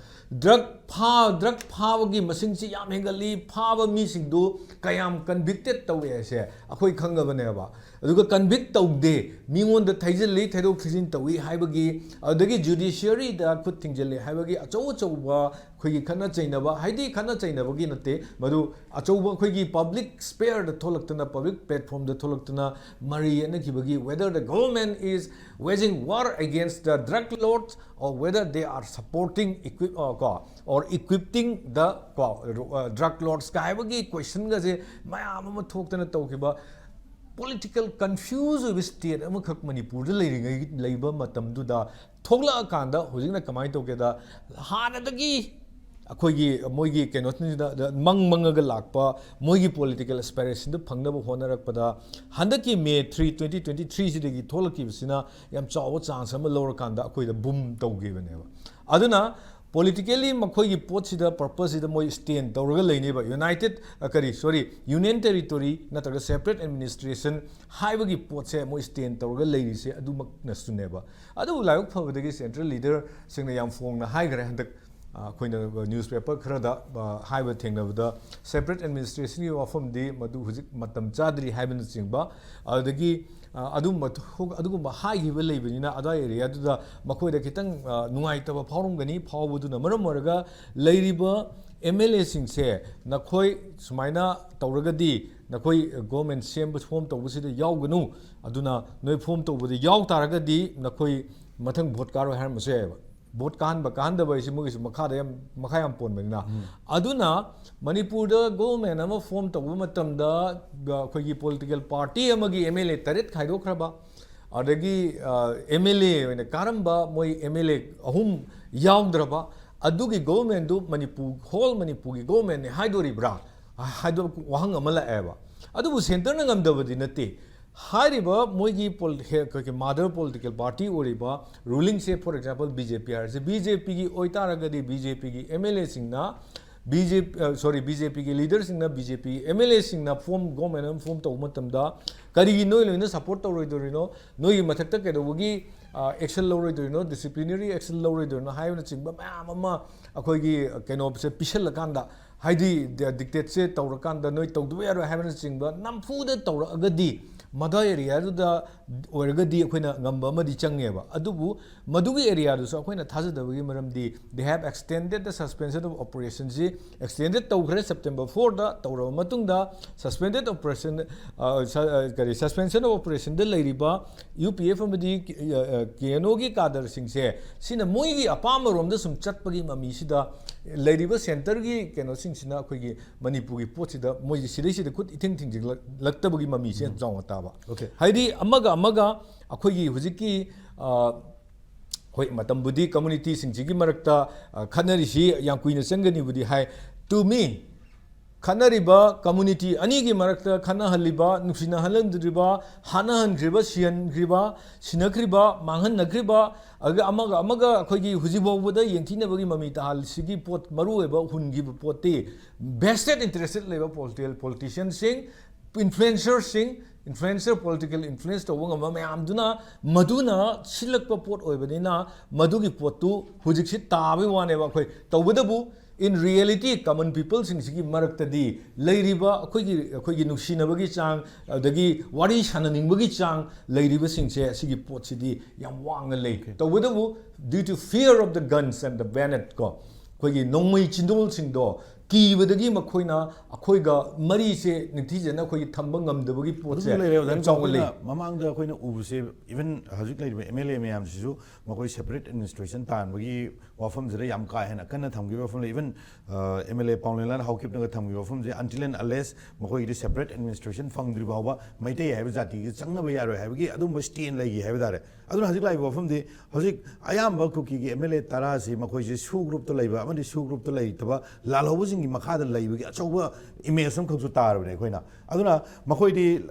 Drug ꯐꯥ-, drug ꯐꯥꯕꯒꯤ ꯃꯁꯤꯡꯁꯤ ꯌꯥꯝ ꯍꯦꯟꯒꯠꯂꯤ, ꯐꯥꯕ ꯃꯤꯁꯤꯡꯗꯨ ꯀꯌꯥꯝ convicted ꯇꯧꯏ ꯍꯥꯏꯁꯦ ꯑꯩꯈꯣꯏ ꯈꯪꯉꯕꯅꯦꯕ꯫ ꯑꯗꯨꯒ ꯀꯟꯚꯤꯛ ꯇꯧꯗꯦ, ꯃꯤꯉꯣꯟꯗ ꯊꯩꯖꯤꯜꯂꯤ, ꯊꯩꯗꯣꯛ ꯊꯩꯖꯤꯟ ꯇꯧꯏ ꯍꯥꯏꯕꯒꯤ, ꯑꯗꯨꯗꯒꯤ ꯖꯨꯗꯤꯁꯤꯌꯔꯤꯗ ꯈꯨꯠ ꯊꯤꯡꯖꯤꯜꯂꯤ ꯍꯥꯏꯕꯒꯤ ꯑꯆꯧ ꯑꯆꯧꯕ ꯑꯩꯈꯣꯏꯒꯤ ꯈꯠꯅ ꯆꯩꯅꯕ, ꯍꯥꯏꯗꯤ ꯈꯠꯅ ꯆꯩꯅꯕꯒꯤ ꯅꯠꯇꯦ, ꯃꯗꯨ ꯑꯆꯧꯕ ꯑꯩꯈꯣꯏꯒꯤ ꯄꯕ꯭ꯂꯤꯛ ꯁ꯭ꯄꯤꯌꯔꯗ ꯊꯣꯛꯂꯛꯇꯅ, ꯄꯕ꯭ꯂꯤꯛ ꯄ꯭ꯂꯦꯠꯐꯣꯔꯝꯗ ꯊꯣꯛꯂꯛꯇꯅ ꯃꯔꯩ ꯌꯦꯠꯅꯈꯤꯕꯒꯤ, whether the government is waging war against the drug lords or whether they are supporting equip, uh, ꯀꯣ, or equipping the ꯀꯣ, uh, drug lords ꯀ ꯍꯥꯏꯕꯒꯤ ꯀꯣꯏꯁꯟꯒꯁꯦ ꯃꯌꯥꯝ ꯑꯃ ꯊꯣꯛꯇꯅ ꯇꯧꯈꯤꯕ꯫ ꯄꯣꯂꯤꯇꯤꯀꯦꯜ ꯀꯟꯐ꯭ꯌꯨꯁ ꯑꯣꯏꯕ ꯁ꯭ꯇꯦꯠ ꯑꯃꯈꯛ ꯃꯅꯤꯄꯨꯔꯗ ꯂꯩꯔꯤꯉꯩ, ꯂꯩꯕ ꯃꯇꯝꯗꯨꯗ ꯊꯣꯛꯂꯛꯑꯀꯥꯟꯗ ꯍꯧꯖꯤꯛꯅ ꯀꯃꯥꯏꯅ ꯇꯧꯒꯦꯗ, ꯍꯥꯟꯅꯗꯒꯤ ꯑꯩꯈꯣꯏꯒꯤ ꯃꯣꯏꯒꯤ ꯀꯩꯅꯣꯁꯤꯡꯁꯤꯗ ꯃꯪ ꯃꯪꯉꯒ ꯂꯥꯛꯄ ꯃꯣꯏꯒꯤ ꯄꯣꯂꯤꯇꯤꯀꯦꯜ ꯑꯦꯁꯄꯤꯔꯦꯁꯟꯗꯨ ꯐꯪꯅꯕ ꯍꯣꯠꯅꯔꯛꯄꯗ, ꯍꯟꯗꯛꯀꯤ ꯃꯦ ꯊ꯭ꯔꯤ, ꯇ꯭ꯋꯦꯟꯇꯤ ꯇ꯭ꯋꯦꯟꯇꯤ ꯊ꯭ꯔꯤꯁꯤꯗꯒꯤ ꯊꯣꯛꯂꯛꯈꯤꯕꯁꯤꯅ ꯌꯥꯝ ꯆꯥꯎꯕ ꯆꯥꯟꯁ ꯑꯃ ꯂꯧꯔꯀꯥꯟꯗ ꯑꯩꯈꯣꯏꯗ ꯕꯨꯝ ꯇꯧꯈꯤꯕꯅꯦꯕ꯫ ꯑꯗꯨꯅ ꯄꯣꯂꯤꯇꯤꯀꯦꯜꯂꯤ ꯃꯈꯣꯏꯒꯤ ꯄꯣꯠꯁꯤꯗ, ꯄꯔꯄꯁꯁꯤꯗ ꯃꯣꯏ ꯁ꯭ꯇꯦꯟ ꯇꯧꯔꯒ ꯂꯩꯅꯦꯕ꯫ ꯌꯨꯅꯥꯏꯇꯦꯠ, ꯑ, ꯀꯔꯤ, ꯁꯣꯔꯤ, ꯌꯨꯅꯤꯌꯟ ꯇꯦꯔꯤꯇꯣꯔꯤ ꯅꯠꯇ꯭ꯔꯒ ꯁꯦꯄꯔꯦꯠ ꯑꯦꯗꯃꯤꯅꯤꯁꯇ꯭ꯔꯦꯁꯟ ꯍꯥꯏꯕꯒꯤ ꯄꯣꯠꯁꯦ ꯃꯣꯏ ꯁ꯭ꯇꯦꯟ ꯇꯧꯔꯒ ꯂꯩꯔꯤꯁꯦ ꯑꯗꯨꯃꯛꯅꯁꯨꯅꯦꯕ꯫ ꯑꯗꯨꯕꯨ ꯂꯥꯏꯕꯛ ꯐꯕꯗꯒꯤ ꯁꯦꯟꯇ꯭ꯔꯦꯜ ꯂꯤꯗꯔꯁꯤꯡꯅ ꯌꯥꯝ ꯐꯣꯡꯅ ꯍꯥꯏꯈ꯭ꯔꯦ ꯍꯟꯗꯛ, ꯑ, ꯑꯩꯈꯣꯏꯅ ꯅ꯭ꯌꯨꯁꯄꯦꯄꯔ ꯈꯔꯗ, ꯑ, ꯍꯥꯏꯕ ꯊꯦꯡꯅꯕꯗ, ꯁꯦꯄꯔꯦꯠ ꯑꯦꯗꯃꯤꯅꯤꯁꯇ꯭ꯔꯦꯁꯟꯒꯤ ꯋꯥꯐꯝꯗꯤ ꯃꯗꯨ ꯍꯧꯖꯤꯛ ꯃꯇꯝ ꯆꯥꯗ꯭ꯔꯤ ꯍꯥꯏꯕꯅꯆꯤꯡꯕ, ꯑꯗꯨꯗꯒꯤ, ꯑ, ꯑꯗꯨꯝꯕ ꯊꯣꯛ-, ꯑꯗꯨꯒꯨꯝꯕ ꯍꯥꯏꯈꯤꯕ ꯂꯩꯕꯅꯤꯅ ꯑꯗꯥꯏ ꯑꯦꯔꯤꯌꯥꯗꯨꯗ ꯃꯈꯣꯏꯗ ꯈꯤꯇꯪ, ꯑ, ꯅꯨꯡꯉꯥꯏꯇꯕ ꯐꯥꯎꯔꯝꯒꯅꯤ꯫ ꯐꯥꯎꯕꯗꯨꯅ ꯃꯔꯝ ꯑꯣꯏꯔꯒ ꯂꯩꯔꯤꯕ ꯑꯦꯝ ꯑꯦꯜ ꯑꯦꯁꯤꯡꯁꯦ ꯅꯈꯣꯏ ꯁꯨꯃꯥꯏꯅ ꯇꯧꯔꯒꯗꯤ ꯅꯈꯣꯏ ꯒꯣꯔꯃꯦꯟ ꯁꯦꯝꯕ, ꯐꯣꯝ ꯇꯧꯕꯁꯤꯗ ꯌꯥꯎꯒꯅꯨ, ꯑꯗꯨꯅ ꯅꯣꯏ ꯐꯣꯝ ꯇꯧꯕꯗ ꯌꯥꯎ ꯇꯥꯔꯒꯗꯤ ꯅꯈꯣꯏ ꯃꯊꯪ ꯚꯣꯠ ꯀꯥꯔꯣꯏ ꯍꯥꯏꯔꯝꯕꯁꯨ ꯌꯥꯏꯑꯕ꯫ ꯚꯣꯠ ꯀꯥꯍꯟꯕ ꯀꯥꯍꯟꯗꯕ ꯍꯥꯏꯁꯤ ꯃꯣꯏꯒꯤꯁꯨ ꯃꯈꯥꯗ ꯌꯥꯝ, ꯃꯈꯥ ꯌꯥꯝ ꯄꯣꯟꯕꯅꯤꯅ꯫ ꯑꯗꯨꯅ ꯃꯅꯤꯄꯨꯔꯗ ꯒꯣꯔꯃꯦꯟ ꯑꯃ ꯐꯣꯝ ꯇꯧꯕ ꯃꯇꯝꯗ, ꯑ, ꯑꯩꯈꯣꯏꯒꯤ ꯄꯣꯂꯤꯇꯤꯀꯦꯜ ꯄꯥꯔꯇꯤ ꯑꯃꯒꯤ ꯑꯦꯝ ꯑꯦꯜ ꯑꯦ ꯇꯔꯦꯠ ꯈꯥꯏꯗꯣꯛꯈ꯭ꯔꯕ, ꯑꯗꯒꯤ, ꯑ, ꯑꯦꯝ ꯑꯦꯜ ꯑꯦ ꯑꯣꯏꯅ ꯀꯥꯔꯝꯕ ꯃꯣꯏ ꯑꯦꯝ ꯑꯦꯜ ꯑꯦ ꯑꯍꯨꯝ ꯌꯥꯎꯗ꯭ꯔꯕ, ꯑꯗꯨꯒꯤ ꯒꯣꯔꯃꯦꯟꯗꯨ ꯃꯅꯤꯄꯨꯔ, ꯍꯣꯜ ꯃꯅꯤꯄꯨꯔꯒꯤ ꯒꯣꯔꯃꯦꯟꯅꯦ ꯍꯥꯏꯗꯣꯔꯤꯕ꯭ꯔꯥ ꯍꯥꯏꯕ ꯋꯥꯍꯪ ꯑꯃ ꯂꯥꯛꯑꯦꯕ꯫ ꯑꯗꯨꯕꯨ ꯁꯦꯟꯇꯔꯅ ꯉꯝꯗꯕꯗꯤ ꯅꯠꯇꯦ꯫ ꯍꯥꯏꯔꯤꯕ ꯃꯣꯏꯒꯤ ꯄꯣꯜ-, ꯍꯦ-, ꯑꯩꯈꯣꯏꯒꯤ ꯃꯥꯗꯔ ꯄꯣꯂꯤꯇꯤꯀꯦꯜ ꯄꯥꯔꯇꯤ ꯑꯣꯏꯔꯤꯕ ꯔꯨꯂꯤꯡꯁꯦ, for example, B J P ꯍꯥꯏꯔꯁꯦ, ꯕꯤ ꯖꯦ ꯄꯤꯒꯤ ꯑꯣꯏꯇꯥꯔꯒꯗꯤ ꯕꯤ ꯖꯦ ꯄꯤꯒꯤ ꯑꯦꯝ ꯑꯦꯜ ꯑꯦꯁꯤꯡꯅ B J P, uh, sorry, B J ꯄꯤꯒꯤ ꯂꯤꯗꯔꯁꯤꯡꯅ B J P M L ꯑꯦꯁꯤꯡꯅ ꯐꯣꯝ, ꯒꯣꯔꯃꯦꯟ ꯑꯃ ꯐꯣꯝ ꯇꯧꯕ ꯃꯇꯝꯗ ꯀꯔꯤꯒꯤ ꯅꯣꯏ ꯂꯣꯏꯅ ꯁꯄꯣꯔꯠ ꯇꯧꯔꯣꯏꯗꯣꯔꯤꯅꯣ? ꯅꯣꯏꯒꯤ ꯃꯊꯛꯇ ꯀꯩꯗꯧꯕꯒꯤ, ꯑ, ꯑꯦꯛꯁꯟ ꯂꯧꯔꯣꯏꯗꯣꯔꯤꯅꯣ? ꯗꯤꯁꯤꯄ꯭ꯂꯤꯅꯔꯤ ꯑꯦꯛꯁꯟ ꯂꯧꯔꯣꯏꯗꯣꯔꯤꯅꯣ ꯍꯥꯏꯕꯅꯆꯤꯡꯕ ꯃꯌꯥꯝ ꯑꯃ ꯑꯩꯈꯣꯏꯒꯤ ꯀꯩꯅꯣꯁꯦ ꯄꯤꯁꯜꯂꯀꯥꯟꯗ ꯍꯥꯏꯗꯤ ꯗꯤꯛꯇꯦꯠꯁꯦ ꯇꯧꯔꯀꯥꯟꯗ ꯅꯣꯏ ꯇꯧꯗꯕ ꯌꯥꯔꯣꯏ ꯍꯥꯏꯕꯅꯆꯤꯡꯕ ꯅꯝꯐꯨꯗ ꯇꯧꯔꯛꯑꯒꯗꯤ, ꯃꯗꯥ ꯑꯦꯔꯤꯌꯥꯗꯨꯗ ꯑꯣꯏꯔꯒꯗꯤ ꯑꯩꯈꯣꯏꯅ ꯉꯝꯕ ꯑꯃꯗꯤ ꯆꯪꯉꯦꯕ꯫ ꯑꯗꯨꯕꯨ ꯃꯗꯨꯒꯤ ꯑꯦꯔꯤꯌꯥꯗꯨꯁꯨ ꯑꯩꯈꯣꯏꯅ ꯊꯥꯖꯗꯕꯒꯤ ꯃꯔꯝꯗꯤ, they have extended the suspension of operationꯁꯤ extended ꯇꯧꯈ꯭ꯔꯦ꯫ ꯁꯦꯞꯇꯦꯝꯕꯔ ꯐꯣꯔꯗ ꯇꯧꯔꯕ ꯃꯇꯨꯡꯗ suspended operation, ꯀꯔꯤ, suspension of operationꯗ ꯂꯩꯔꯤꯕ ꯌꯨ ꯄꯤ ꯑꯦꯐ ꯑꯃꯗꯤ ꯀꯦ ꯑꯦꯟ ꯑꯣꯒꯤ ꯀꯥꯗꯔꯁꯤꯡꯁꯦ, ꯁꯤꯅ ꯃꯣꯏꯒꯤ ꯑꯄꯥꯝꯕꯔꯣꯝꯗ ꯁꯨꯝ ꯆꯠꯄꯒꯤ ꯃꯃꯤꯁꯤꯗ, ꯂꯩꯔꯤꯕ ꯁꯦꯟꯇꯔꯒꯤ ꯀꯩꯅꯣꯁꯤꯡꯁꯤꯅ ꯑꯩꯈꯣꯏꯒꯤ ꯃꯅꯤꯄꯨꯔꯒꯤ ꯄꯣꯠꯁꯤꯗ ꯃꯣꯏꯒꯤ ꯁꯤꯗꯩꯁꯤꯗ ꯈꯨꯠ ꯏꯊꯤꯡ ꯊꯤꯡꯖꯤꯜꯂꯛꯇꯕꯒꯤ ꯃꯃꯤꯁꯦ ꯌꯥꯝ ꯆꯥꯎꯅ ꯇꯥꯕ꯫ Okay. ꯍꯥꯏꯗꯤ ꯑꯃꯒ ꯑꯃꯒ ꯑꯩꯈꯣꯏꯒꯤ ꯍꯧꯖꯤꯛꯀꯤ, ꯑ, ꯍꯣꯏ, ꯃꯇꯝꯕꯨꯗꯤ ꯀꯝꯃꯨꯅꯤꯇꯤꯁꯤꯡꯁꯤꯒꯤ ꯃꯔꯛꯇ, ꯑ, ꯈꯠꯅꯔꯤꯁꯤ ꯌꯥꯝ ꯀꯨꯏꯅ ꯆꯪꯒꯅꯤꯕꯨꯗꯤ ꯍꯥꯏ꯫ To me, ꯈꯠꯅꯔꯤꯕ ꯀꯝꯃꯨꯅꯤꯇꯤ ꯑꯅꯤꯒꯤ ꯃꯔꯛꯇ ꯈꯠꯅꯍꯜꯂꯤꯕ, ꯅꯨꯡꯁꯤꯅꯍꯜꯂꯟꯗ꯭ꯔꯤꯕ, ꯍꯥꯠꯅꯍꯟꯈ꯭ꯔꯤꯕ, ꯁꯤꯍꯟꯈ꯭ꯔꯤꯕ, ꯁꯤꯅꯈ꯭ꯔꯤꯕ, ꯃꯥꯡꯍꯟꯅꯈ꯭ꯔꯤꯕ, ꯑꯗꯨꯒ ꯑꯃꯒ ꯑꯃꯒ ꯑꯩꯈꯣꯏꯒꯤ ꯍꯧꯖꯤꯛ ꯐꯥꯎꯕꯗ ꯌꯦꯡꯊꯤꯅꯕꯒꯤ ꯃꯃꯤ ꯇꯥꯍꯜꯂꯤꯁꯤꯒꯤ ꯄꯣꯠ, ꯃꯔꯨꯑꯣꯏꯕ ꯍꯨꯟꯈꯤꯕ ꯄꯣꯠꯇꯤ vested interested ꯂꯩꯕ political, politicianꯁꯤꯡ, influencerꯁꯤꯡ, influencer, political influence ꯇꯧꯕ ꯉꯝꯕ ꯃꯌꯥꯝꯗꯨꯅ, ꯃꯗꯨꯅ ꯁꯤꯜꯂꯛꯄ ꯄꯣꯠ ꯑꯣꯏꯕꯅꯤꯅ, ꯃꯗꯨꯒꯤ ꯄꯣꯠꯇꯨ ꯍꯧꯖꯤꯛꯁꯤ ꯇꯥꯕꯒꯤ ꯋꯥꯅꯦꯕ꯫ ꯑꯩꯈꯣꯏ ꯇꯧꯕꯇꯕꯨ in reality common peopleꯁꯤꯡꯁꯤꯒꯤ ꯃꯔꯛꯇꯗꯤ ꯂꯩꯔꯤꯕ ꯑꯩꯈꯣꯏꯒꯤ, ꯑꯩꯈꯣꯏꯒꯤ ꯅꯨꯡꯁꯤꯅꯕꯒꯤ ꯆꯥꯡ, ꯑꯗꯒꯤ ꯋꯥꯔꯤ ꯁꯥꯟꯅꯅꯤꯡꯕꯒꯤ ꯆꯥꯡ ꯂꯩꯔꯤꯕꯁꯤꯡꯁꯦ, ꯑꯁꯤꯒꯤ ꯄꯣꯠꯁꯤꯗꯤ ꯌꯥꯝ ꯋꯥꯡꯅ ꯂꯩ꯫ ꯇꯧꯕꯇꯕꯨ, due to fear of the guns and the bayonet ꯀꯣ, ꯑꯩꯈꯣꯏꯒꯤ ꯅꯣꯡꯃꯩ ꯆꯤꯟꯗꯣꯜꯁꯤꯡꯗꯣ ꯀꯤꯕꯗꯒꯤ ꯃꯈꯣꯏꯅ ꯑꯩꯈꯣꯏꯒ ꯃꯔꯤꯁꯦ ꯅꯤꯡꯊꯤꯖꯅ ꯑꯩꯈꯣꯏꯒꯤ ꯊꯝꯕ ꯉꯝꯗꯕꯒꯤ ꯄꯣꯠꯁꯦ ꯑꯗꯨꯝ ꯂꯩꯔꯦ ꯑꯣꯖꯥ꯫ ꯌꯥꯝ ꯆꯥꯎꯅ ꯂꯩ꯫ ꯑꯩꯈꯣꯏꯅ ꯃꯃꯥꯡꯗ ꯑꯩꯈꯣꯏꯅ ꯎꯕꯁꯦ, even ꯍꯧꯖꯤꯛ ꯂꯩꯔꯤꯕ ꯑꯦꯝ ꯑꯦꯜ ꯑꯦ ꯃꯌꯥꯝꯁꯤꯁꯨ ꯃꯈꯣꯏ separate administration ꯇꯥꯟꯕꯒꯤ ꯋꯥꯐꯝꯁꯤꯗ ꯌꯥꯝ ꯀꯥ ꯍꯦꯟꯅ ꯀꯟꯅ ꯊꯝꯈꯤꯕ ꯋꯥꯐꯝ ꯂꯩ꯫ Even ꯑꯦꯝ ꯑꯦꯜ ꯑꯦ ꯄꯥꯎꯅꯦꯂꯥꯟ ꯍꯥꯎꯀꯤꯞꯅꯒ ꯊꯝꯈꯤꯕ ꯋꯥꯐꯝꯁꯦ, until and unless ꯃꯈꯣꯏꯒꯤꯗꯤ separate administration ꯐꯪꯗ꯭ꯔꯤ ꯐꯥꯎꯕ ꯃꯩꯇꯩ ꯍꯥꯏꯕ ꯖꯥꯇꯤꯒꯤ ꯆꯪꯅꯕ ꯌꯥꯔꯣꯏ ꯍꯥꯏꯕꯒꯤ ꯑꯗꯨꯝꯕ stand ꯂꯩꯈꯤ ꯍꯥꯏꯕ ꯇꯥꯔꯦ꯫ ꯑꯗꯨꯅ ꯍꯧꯖꯤꯛ ꯂꯥꯛꯏꯕ ꯋꯥꯐꯝꯗꯤ, ꯍꯧꯖꯤꯛ ꯑꯌꯥꯝꯕ ꯀꯨꯀꯤꯒꯤ ꯑꯦꯝ ꯑꯦꯜ ꯑꯦ ꯇꯔꯥꯁꯤ ꯃꯈꯣꯏꯁꯦ SoO groupꯇ ꯂꯩꯕ ꯑꯃꯗꯤ SoO groupꯇ ꯂꯩꯇꯕ ꯂꯥꯜꯍꯧꯕꯁꯤꯡꯒꯤ ꯃꯈꯥꯗ ꯂꯩꯕꯒꯤ ꯑꯆꯧꯕ image ꯑꯃꯈꯛꯁꯨ ꯇꯥꯔꯕꯅꯦ ꯑꯩꯈꯣꯏꯅ꯫ ꯑꯗꯨꯅ ꯃꯈꯣꯏꯗꯤ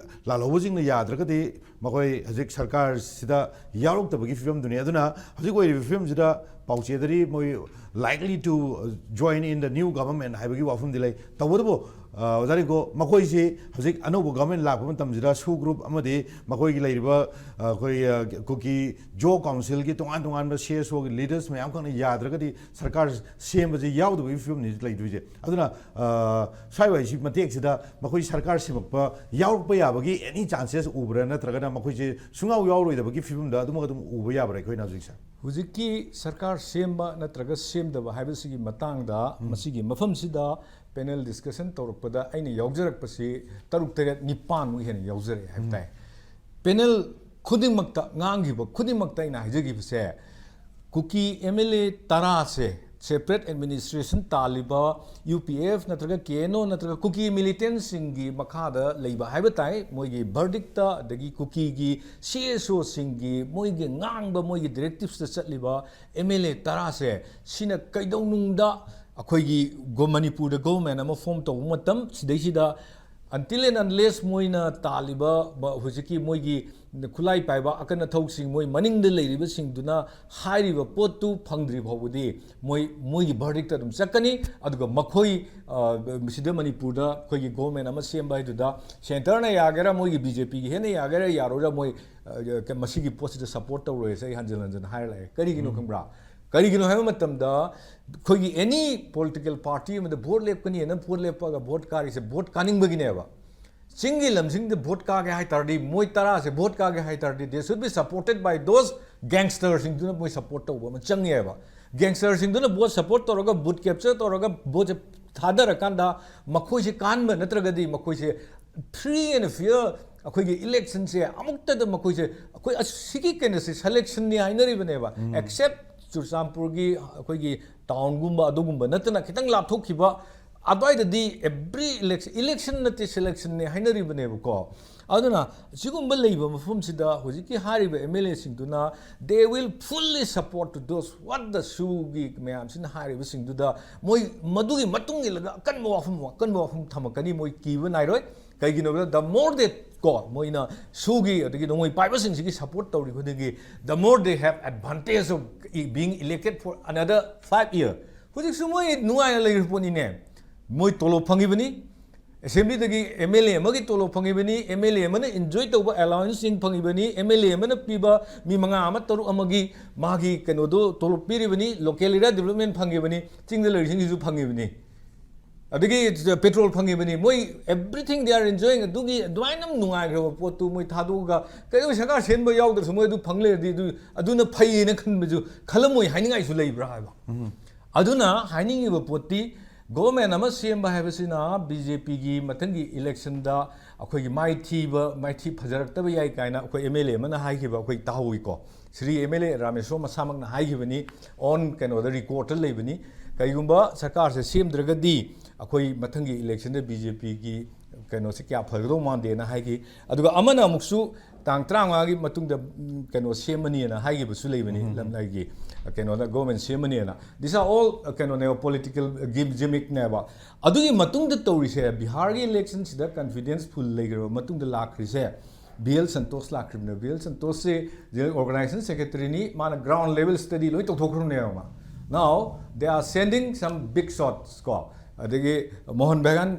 ꯂꯥꯜꯍꯧꯕꯁꯤꯡꯅ ꯌꯥꯗ꯭ꯔꯒꯗꯤ ꯃꯈꯣꯏ ꯍꯧꯖꯤꯛ ꯁꯔꯀꯥꯔꯁꯤꯗ ꯌꯥꯎꯔꯛꯇꯕꯒꯤ ꯐꯤꯕꯝꯗꯨꯅꯤ꯫ ꯑꯗꯨꯅ ꯍꯧꯖꯤꯛ ꯑꯣꯏꯔꯤꯕ ꯐꯤꯕꯝꯁꯤꯗ ꯄꯥꯎꯆꯦꯗꯗꯤ ꯃꯣꯏ likely to join in the new government ꯍꯥꯏꯕꯒꯤ ꯋꯥꯐꯝꯗꯤ ꯂꯩ꯫ ꯇꯧꯕꯇꯕꯨ, ꯑ, ꯑꯣꯖꯥ ꯔꯤꯡꯀꯣ, ꯃꯈꯣꯏꯁꯤ ꯍꯧꯖꯤꯛ ꯑꯅꯧꯕ government ꯂꯥꯛꯄ ꯃꯇꯝꯁꯤꯗ SoO group ꯑꯃꯗꯤ ꯃꯈꯣꯏꯒꯤ ꯂꯩꯔꯤꯕ, ꯑ, ꯑꯩꯈꯣꯏ, ꯑ, ꯀꯨꯀꯤ ꯖꯣ ꯀꯥꯎꯟꯁꯤꯜꯒꯤ ꯇꯣꯉꯥꯟ ꯇꯣꯉꯥꯟꯕ CSOꯒꯤ leaders ꯃꯌꯥꯝꯈꯛꯅ ꯌꯥꯗ꯭ꯔꯒꯗꯤ ꯁꯔꯀꯥꯔ ꯁꯦꯝꯕꯁꯤ ꯌꯥꯎꯗꯕꯒꯤ ꯐꯤꯕꯝꯅꯤ ꯂꯩꯗꯣꯏꯁꯦ꯫ ꯑꯗꯨꯅ, ꯑ, ꯁ꯭ꯋꯥꯏꯋꯥꯏꯁꯤ ꯃꯇꯦꯛꯁꯤꯗ ꯃꯈꯣꯏ ꯁꯔꯀꯥꯔ ꯁꯦꯝꯃꯛꯄ ꯌꯥꯎꯔꯛꯄ ꯌꯥꯕꯒꯤ any chances ꯎꯕ꯭ꯔꯥ, ꯅꯠꯇ꯭ꯔꯒꯅ ꯃꯈꯣꯏꯁꯦ ꯁꯨꯡꯌꯥꯎ ꯌꯥꯎꯔꯣꯏꯗꯕꯒꯤ ꯐꯤꯕꯝꯗ ꯑꯗꯨꯃꯛ ꯑꯗꯨꯝ ꯎꯕ ꯌꯥꯕ꯭ꯔꯥ ꯑꯩꯈꯣꯏꯅ ꯍꯧꯖꯤꯛꯁꯦ? ꯍꯧꯖꯤꯛꯀꯤ ꯁꯔꯀꯥꯔ ꯁꯦꯝꯕ ꯅꯠꯇ꯭ꯔꯒ ꯁꯦꯝꯗꯕ ꯍꯥꯏꯕꯁꯤꯒꯤ ꯃꯇꯥꯡꯗ ꯎꯝ꯫ ꯃꯁꯤꯒꯤ ꯃꯐꯝꯁꯤꯗ panel discussion ꯇꯧꯔꯛꯄꯗ ꯑꯩꯅ ꯌꯥꯎꯖꯔꯛꯄꯁꯤ ꯇꯔꯨꯛ, ꯇꯔꯦꯠ, ꯅꯤꯄꯥꯟꯃꯨꯛ ꯍꯦꯟꯅ ꯌꯥꯎꯖꯔꯛꯑꯦ ꯍꯥꯏꯕ ꯎꯝ꯫ ꯇꯥꯏ꯫ Panel ꯈꯨꯗꯤꯡꯃꯛꯇ ꯉꯥꯡꯈꯤꯕ ꯈꯨꯗꯤꯡꯃꯛꯇ ꯑꯩꯅ ꯍꯥꯏꯖꯈꯤꯕꯁꯦ, ꯀꯨꯀꯤ MLA ꯇꯔꯥꯁꯦ separate administration ꯇꯥꯜꯂꯤꯕ UPF ꯅꯠꯇ꯭ꯔꯒ KNO ꯅꯠꯇ꯭ꯔꯒ ꯀꯨꯀꯤ militantꯁꯤꯡꯒꯤ ꯃꯈꯥꯗ ꯂꯩꯕ ꯍꯥꯏꯕ ꯇꯥꯏ꯫ ꯃꯣꯏꯒꯤ verdictꯇ, ꯑꯗꯒꯤ ꯀꯨꯀꯤꯒꯤ CSOꯁꯤꯡꯒꯤ ꯃꯣꯏꯒꯤ ꯉꯥꯡꯕ, ꯃꯣꯏꯒꯤ directivesꯇ ꯆꯠꯂꯤꯕ MLA ꯇꯔꯥꯁꯦ, ꯁꯤꯅ ꯀꯩꯗꯧꯅꯨꯡꯗ ꯑꯩꯈꯣꯏꯒꯤ ꯒꯣ-, ꯃꯅꯤꯄꯨꯔꯗ government ꯑꯃ form ꯇꯧꯕ ꯃꯇꯝ ꯁꯤꯗꯩꯁꯤꯗ, until and unless ꯃꯣꯏꯅ ꯇꯥꯜꯂꯤꯕ ꯕ-, ꯍꯧꯖꯤꯛꯀꯤ ꯃꯣꯏꯒꯤ ꯈꯨꯠꯂꯥꯏ ꯄꯥꯏꯕ ꯑꯀꯟ ꯑꯊꯧꯁꯤꯡ, ꯃꯣꯏ ꯃꯅꯤꯡꯗ ꯂꯩꯔꯤꯕꯁꯤꯡꯗꯨꯅ ꯍꯥꯏꯔꯤꯕ ꯄꯣꯠꯇꯨ ꯐꯪꯗ꯭ꯔꯤ ꯐꯥꯎꯕꯗꯤ ꯃꯣꯏ, ꯃꯣꯏꯒꯤ verdictꯇ ꯑꯗꯨꯝ ꯆꯠꯀꯅꯤ꯫ ꯑꯗꯨꯒ ꯃꯈꯣꯏ, ꯑ, ꯁꯤꯗ ꯃꯅꯤꯄꯨꯔꯗ ꯑꯩꯈꯣꯏꯒꯤ government ꯑꯃ ꯁꯦꯝꯕ ꯍꯥꯏꯗꯨꯗ centreꯅ ꯌꯥꯒꯦꯔꯥ, ꯃꯣꯏꯒꯤ BJPꯒꯤ ꯍꯦꯟꯅ ꯌꯥꯒꯦꯔꯥ, ꯌꯥꯔꯣꯏꯔꯥ, ꯃꯣꯏ, ꯑ, ꯃꯁꯤꯒꯤ ꯄꯣꯠꯁꯤꯗ support ꯇꯧꯔꯣꯏꯁꯦ ꯑꯩ ꯍꯟꯖꯤꯟ ꯍꯟꯖꯤꯟ ꯍꯥꯏꯔ ꯂꯥꯛꯑꯦ꯫ ꯀꯔꯤꯒꯤꯅꯣ ꯎꯝ꯫ ꯈꯪꯕ꯭ꯔꯥ? ꯀꯔꯤꯒꯤꯅꯣ ꯍꯥꯏꯕ ꯃꯇꯝꯗ, ꯑꯩꯈꯣꯏꯒꯤ any political party ꯑꯃꯗ vote ꯂꯦꯞꯀꯅꯤ ꯍꯥꯏꯅ vote ꯂꯦꯞꯄꯒ vote ꯀꯥꯔꯤꯁꯦ vote ꯀꯥꯅꯤꯡꯕꯒꯤꯅꯦꯕ꯫ ꯆꯤꯡꯒꯤ ꯂꯝꯁꯤꯡꯗ vote ꯀꯥꯒꯦ ꯍꯥꯏ ꯇꯥꯔꯗꯤ, ꯃꯣꯏ ꯇꯔꯥꯁꯦ vote ꯀꯥꯒꯦ ꯍꯥꯏ ꯇꯥꯔꯗꯤ, they should be supported by those gangsterꯁꯤꯡꯗꯨꯅ ꯃꯣꯏ support ꯇꯧꯕ ꯑꯃ ꯆꯪꯉꯦꯕ꯫ Gangsterꯁꯤꯡꯗꯨꯅ vote support ꯇꯧꯔꯒ, vote capture ꯇꯧꯔꯒ, voteꯁꯦ ꯊꯥꯗꯔꯀꯥꯟꯗ ꯃꯈꯣꯏꯁꯦ ꯀꯥꯍꯟꯕ ꯅꯠꯇ꯭ꯔꯒꯗꯤ ꯃꯈꯣꯏꯁꯦ free and fair ꯑꯩꯈꯣꯏꯒꯤ electionꯁꯦ ꯑꯃꯨꯛꯇꯗ ꯃꯈꯣꯏꯁꯦ, ꯑꯩꯈꯣꯏ ꯑꯁꯤꯒꯤ ꯀꯩꯅꯣꯁꯦ selectionꯅꯤ ꯍꯥꯏꯅꯔꯤꯕꯅꯦꯕ꯫ ꯎꯝ꯫ Except ꯆꯨꯔꯆꯥꯟꯄꯨꯔꯒꯤ ꯑꯩꯈꯣꯏꯒꯤ townꯒꯨꯝꯕ ꯑꯗꯨꯒꯨꯝꯕ ꯅꯠꯇꯅ ꯈꯤꯇꯪ ꯂꯥꯞꯊꯣꯛꯈꯤꯕ ꯑꯗꯨꯋꯥꯏꯗꯗꯤ every election, election ꯅꯠꯇꯦ, selectionꯅꯦ ꯍꯥꯏꯅꯔꯤꯕꯅꯦꯕꯀꯣ꯫ ꯑꯗꯨꯅ ꯁꯤꯒꯨꯝꯕ ꯂꯩꯕ ꯃꯐꯝꯁꯤꯗ ꯍꯧꯖꯤꯛꯀꯤ ꯍꯥꯏꯔꯤꯕ MLAꯁꯤꯡꯗꯨꯅ they will fully support to those what the SoOꯒꯤ ꯃꯌꯥꯝꯁꯤꯅ ꯍꯥꯏꯔꯤꯕꯁꯤꯡꯗꯨꯗ ꯃꯣꯏ ꯃꯗꯨꯒꯤ ꯃꯇꯨꯡ ꯏꯜꯂꯒ ꯑꯀꯟꯕ ꯋꯥꯐꯝ, ꯑꯀꯟꯕ ꯋꯥꯐꯝ ꯊꯝꯃꯛꯀꯅꯤ, ꯃꯣꯏ ꯀꯤꯕ ꯅꯥꯏꯔꯣꯏ꯫ ꯀꯩꯒꯤꯅꯣ ꯍꯥꯏꯕꯗ, the more they, ꯀꯣ, ꯃꯣꯏꯅ ꯁꯨꯒꯤ ꯑꯗꯒꯤ ꯅꯣꯡꯃꯩ ꯄꯥꯏꯕꯁꯤꯡꯁꯤꯒꯤ support ꯇꯧꯔꯤ ꯈꯨꯗꯤꯡꯒꯤ, the more they have advantage of being elected for another five year. ꯍꯧꯖꯤꯛꯁꯨ ꯃꯣꯏ ꯅꯨꯡꯉꯥꯏꯅ ꯂꯩꯔꯤꯕ ꯄꯣꯠꯅꯤꯅꯦ꯫ ꯃꯣꯏ ꯇꯣꯂꯣꯞ ꯐꯪꯉꯤꯕꯅꯤ, ꯑꯦꯁꯦꯝꯕ꯭ꯂꯤꯗꯒꯤ ꯑꯦꯝ ꯑꯦꯜ ꯑꯦ ꯑꯃꯒꯤ ꯇꯣꯂꯣꯞ ꯐꯪꯉꯤꯕꯅꯤ, ꯑꯦꯝ ꯑꯦꯜ ꯑꯦ ꯑꯃꯅ enjoy ꯇꯧꯕ allowanceꯁꯤꯡ ꯐꯪꯉꯤꯕꯅꯤ, ꯑꯦꯝ ꯑꯦꯜ ꯑꯦ ꯑꯃꯅ ꯄꯤꯕ ꯃꯤ ꯃꯉꯥ ꯑꯃ ꯇꯔꯨꯛ ꯑꯃꯒꯤ ꯃꯥꯒꯤ ꯀꯩꯅꯣꯗꯣ ꯇꯣꯂꯣꯞ ꯄꯤꯔꯤꯕꯅꯤ, local area development ꯐꯪꯉꯤꯕꯅꯤ, ꯆꯤꯡꯗ ꯂꯩꯔꯤꯁꯤꯡꯒꯤꯁꯨ ꯐꯪꯉꯤꯕꯅꯤ, ꯑꯗꯒꯤ petrol ꯐꯪꯉꯤꯕꯅꯤ, ꯃꯣꯏ everything they are enjoying. ꯑꯗꯨꯒꯤ ꯑꯗꯨꯃꯥꯏꯅ ꯅꯨꯡꯉꯥꯏꯈ꯭ꯔꯕ ꯄꯣꯠꯇꯨ ꯃꯣꯏ ꯊꯥꯗꯣꯛꯑꯒ ꯀꯩꯗꯧꯕꯩ ꯁꯔꯀꯥꯔ ꯁꯦꯝꯕ ꯌꯥꯎꯗ꯭ꯔꯁꯨ ꯃꯣꯏ ꯑꯗꯨ ꯐꯪ ꯂꯩꯔꯗꯤ ꯑꯗꯨ, ꯑꯗꯨꯅ ꯐꯩꯌꯦꯅ ꯈꯟꯕꯁꯨ ꯈꯜꯂꯝꯃꯣꯏ ꯍꯥꯏꯅꯤꯡꯉꯥꯏꯁꯨ ꯂꯩꯕ꯭ꯔꯥ ꯍꯥꯏꯕ꯫ ꯑꯗꯨꯅ ꯍꯥꯏꯅꯤꯡꯉꯤꯕ ꯄꯣꯠꯇꯤ, government ꯑꯃ ꯁꯦꯝꯕ ꯍꯥꯏꯕꯁꯤꯅ ꯕꯤ ꯖꯦ ꯄꯤꯒꯤ ꯃꯊꯪꯒꯤ electionꯗ ꯑꯩꯈꯣꯏꯒꯤ ꯃꯥꯏꯊꯤꯕ, ꯃꯥꯏꯊꯤ ꯐꯖꯔꯛꯇꯕ ꯌꯥꯏ ꯀꯥꯏꯅ ꯑꯩꯈꯣꯏ ꯑꯦꯝ ꯑꯦꯜ ꯑꯦ ꯑꯃꯅ ꯍꯥꯏꯈꯤꯕ ꯑꯩꯈꯣꯏ ꯇꯥꯍꯧꯋꯤꯀꯣ꯫ Shri M L A Rameshwar ꯃꯁꯥꯃꯛꯅ ꯍꯥꯏꯈꯤꯕꯅꯤ, on ꯀꯩꯅꯣꯗ recordꯇ ꯂꯩꯕꯅꯤ꯫ ꯀꯩꯒꯨꯝꯕ ꯁꯔꯀꯥꯔꯁꯦ ꯁꯦꯝꯗ꯭ꯔꯒꯗꯤ ꯑꯩꯈꯣꯏ ꯃꯊꯪꯒꯤ electionꯗ ꯕꯤ ꯖꯦ ꯄꯤꯒꯤ ꯀꯩꯅꯣꯁꯦ ꯀꯌꯥ ꯐꯒꯗꯧ ꯃꯥꯟꯗꯦꯅ ꯍꯥꯏꯈꯤ꯫ ꯑꯗꯨꯒ ꯑꯃꯅ ꯑꯃꯨꯛꯁꯨ ꯇꯥꯡ ꯇꯔꯥꯃꯉꯥꯒꯤ ꯃꯇꯨꯡꯗ, ꯎꯝ, ꯀꯩꯅꯣ ꯁꯦꯝꯃꯅꯤꯅ ꯍꯥꯏꯈꯤꯕꯁꯨ ꯂꯩꯕꯅꯤ, ꯎꯝ, ꯎꯝ꯫ ꯂꯝꯂꯩꯒꯤ ꯀꯩꯅꯣꯗ government ꯁꯦꯝꯃꯅꯤꯅ꯫ These are all, uh, ꯀꯩꯅꯣꯅꯦꯕ, political gim-, gimmickꯅꯦꯕ꯫ ꯑꯗꯨꯒꯤ ꯃꯇꯨꯡꯗ ꯇꯧꯔꯤꯁꯦ, ꯕꯤꯍꯥꯔꯒꯤ electionꯁꯤꯗ confidence full ꯂꯩꯈ꯭ꯔꯕ ꯃꯇꯨꯡꯗ ꯂꯥꯛꯈ꯭ꯔꯤꯁꯦ, ꯕꯤ ꯑꯦꯜ ꯁꯟꯇꯣꯁ ꯂꯥꯛꯈ꯭ꯔꯤꯕꯅꯦ꯫ ꯕꯤ ꯑꯦꯜ ꯁꯟꯇꯣꯁꯁꯦ organization secretaryꯅꯤ, ꯃꯥꯅ ground level study ꯂꯣꯏ ꯇꯧꯊꯣꯛꯈ꯭ꯔꯕꯅꯦꯕ ꯃꯥ꯫ Now they are sending some big shots ꯀꯣ, ꯑꯗꯒꯤ ꯃꯣꯍꯟ ꯕꯒꯥꯟ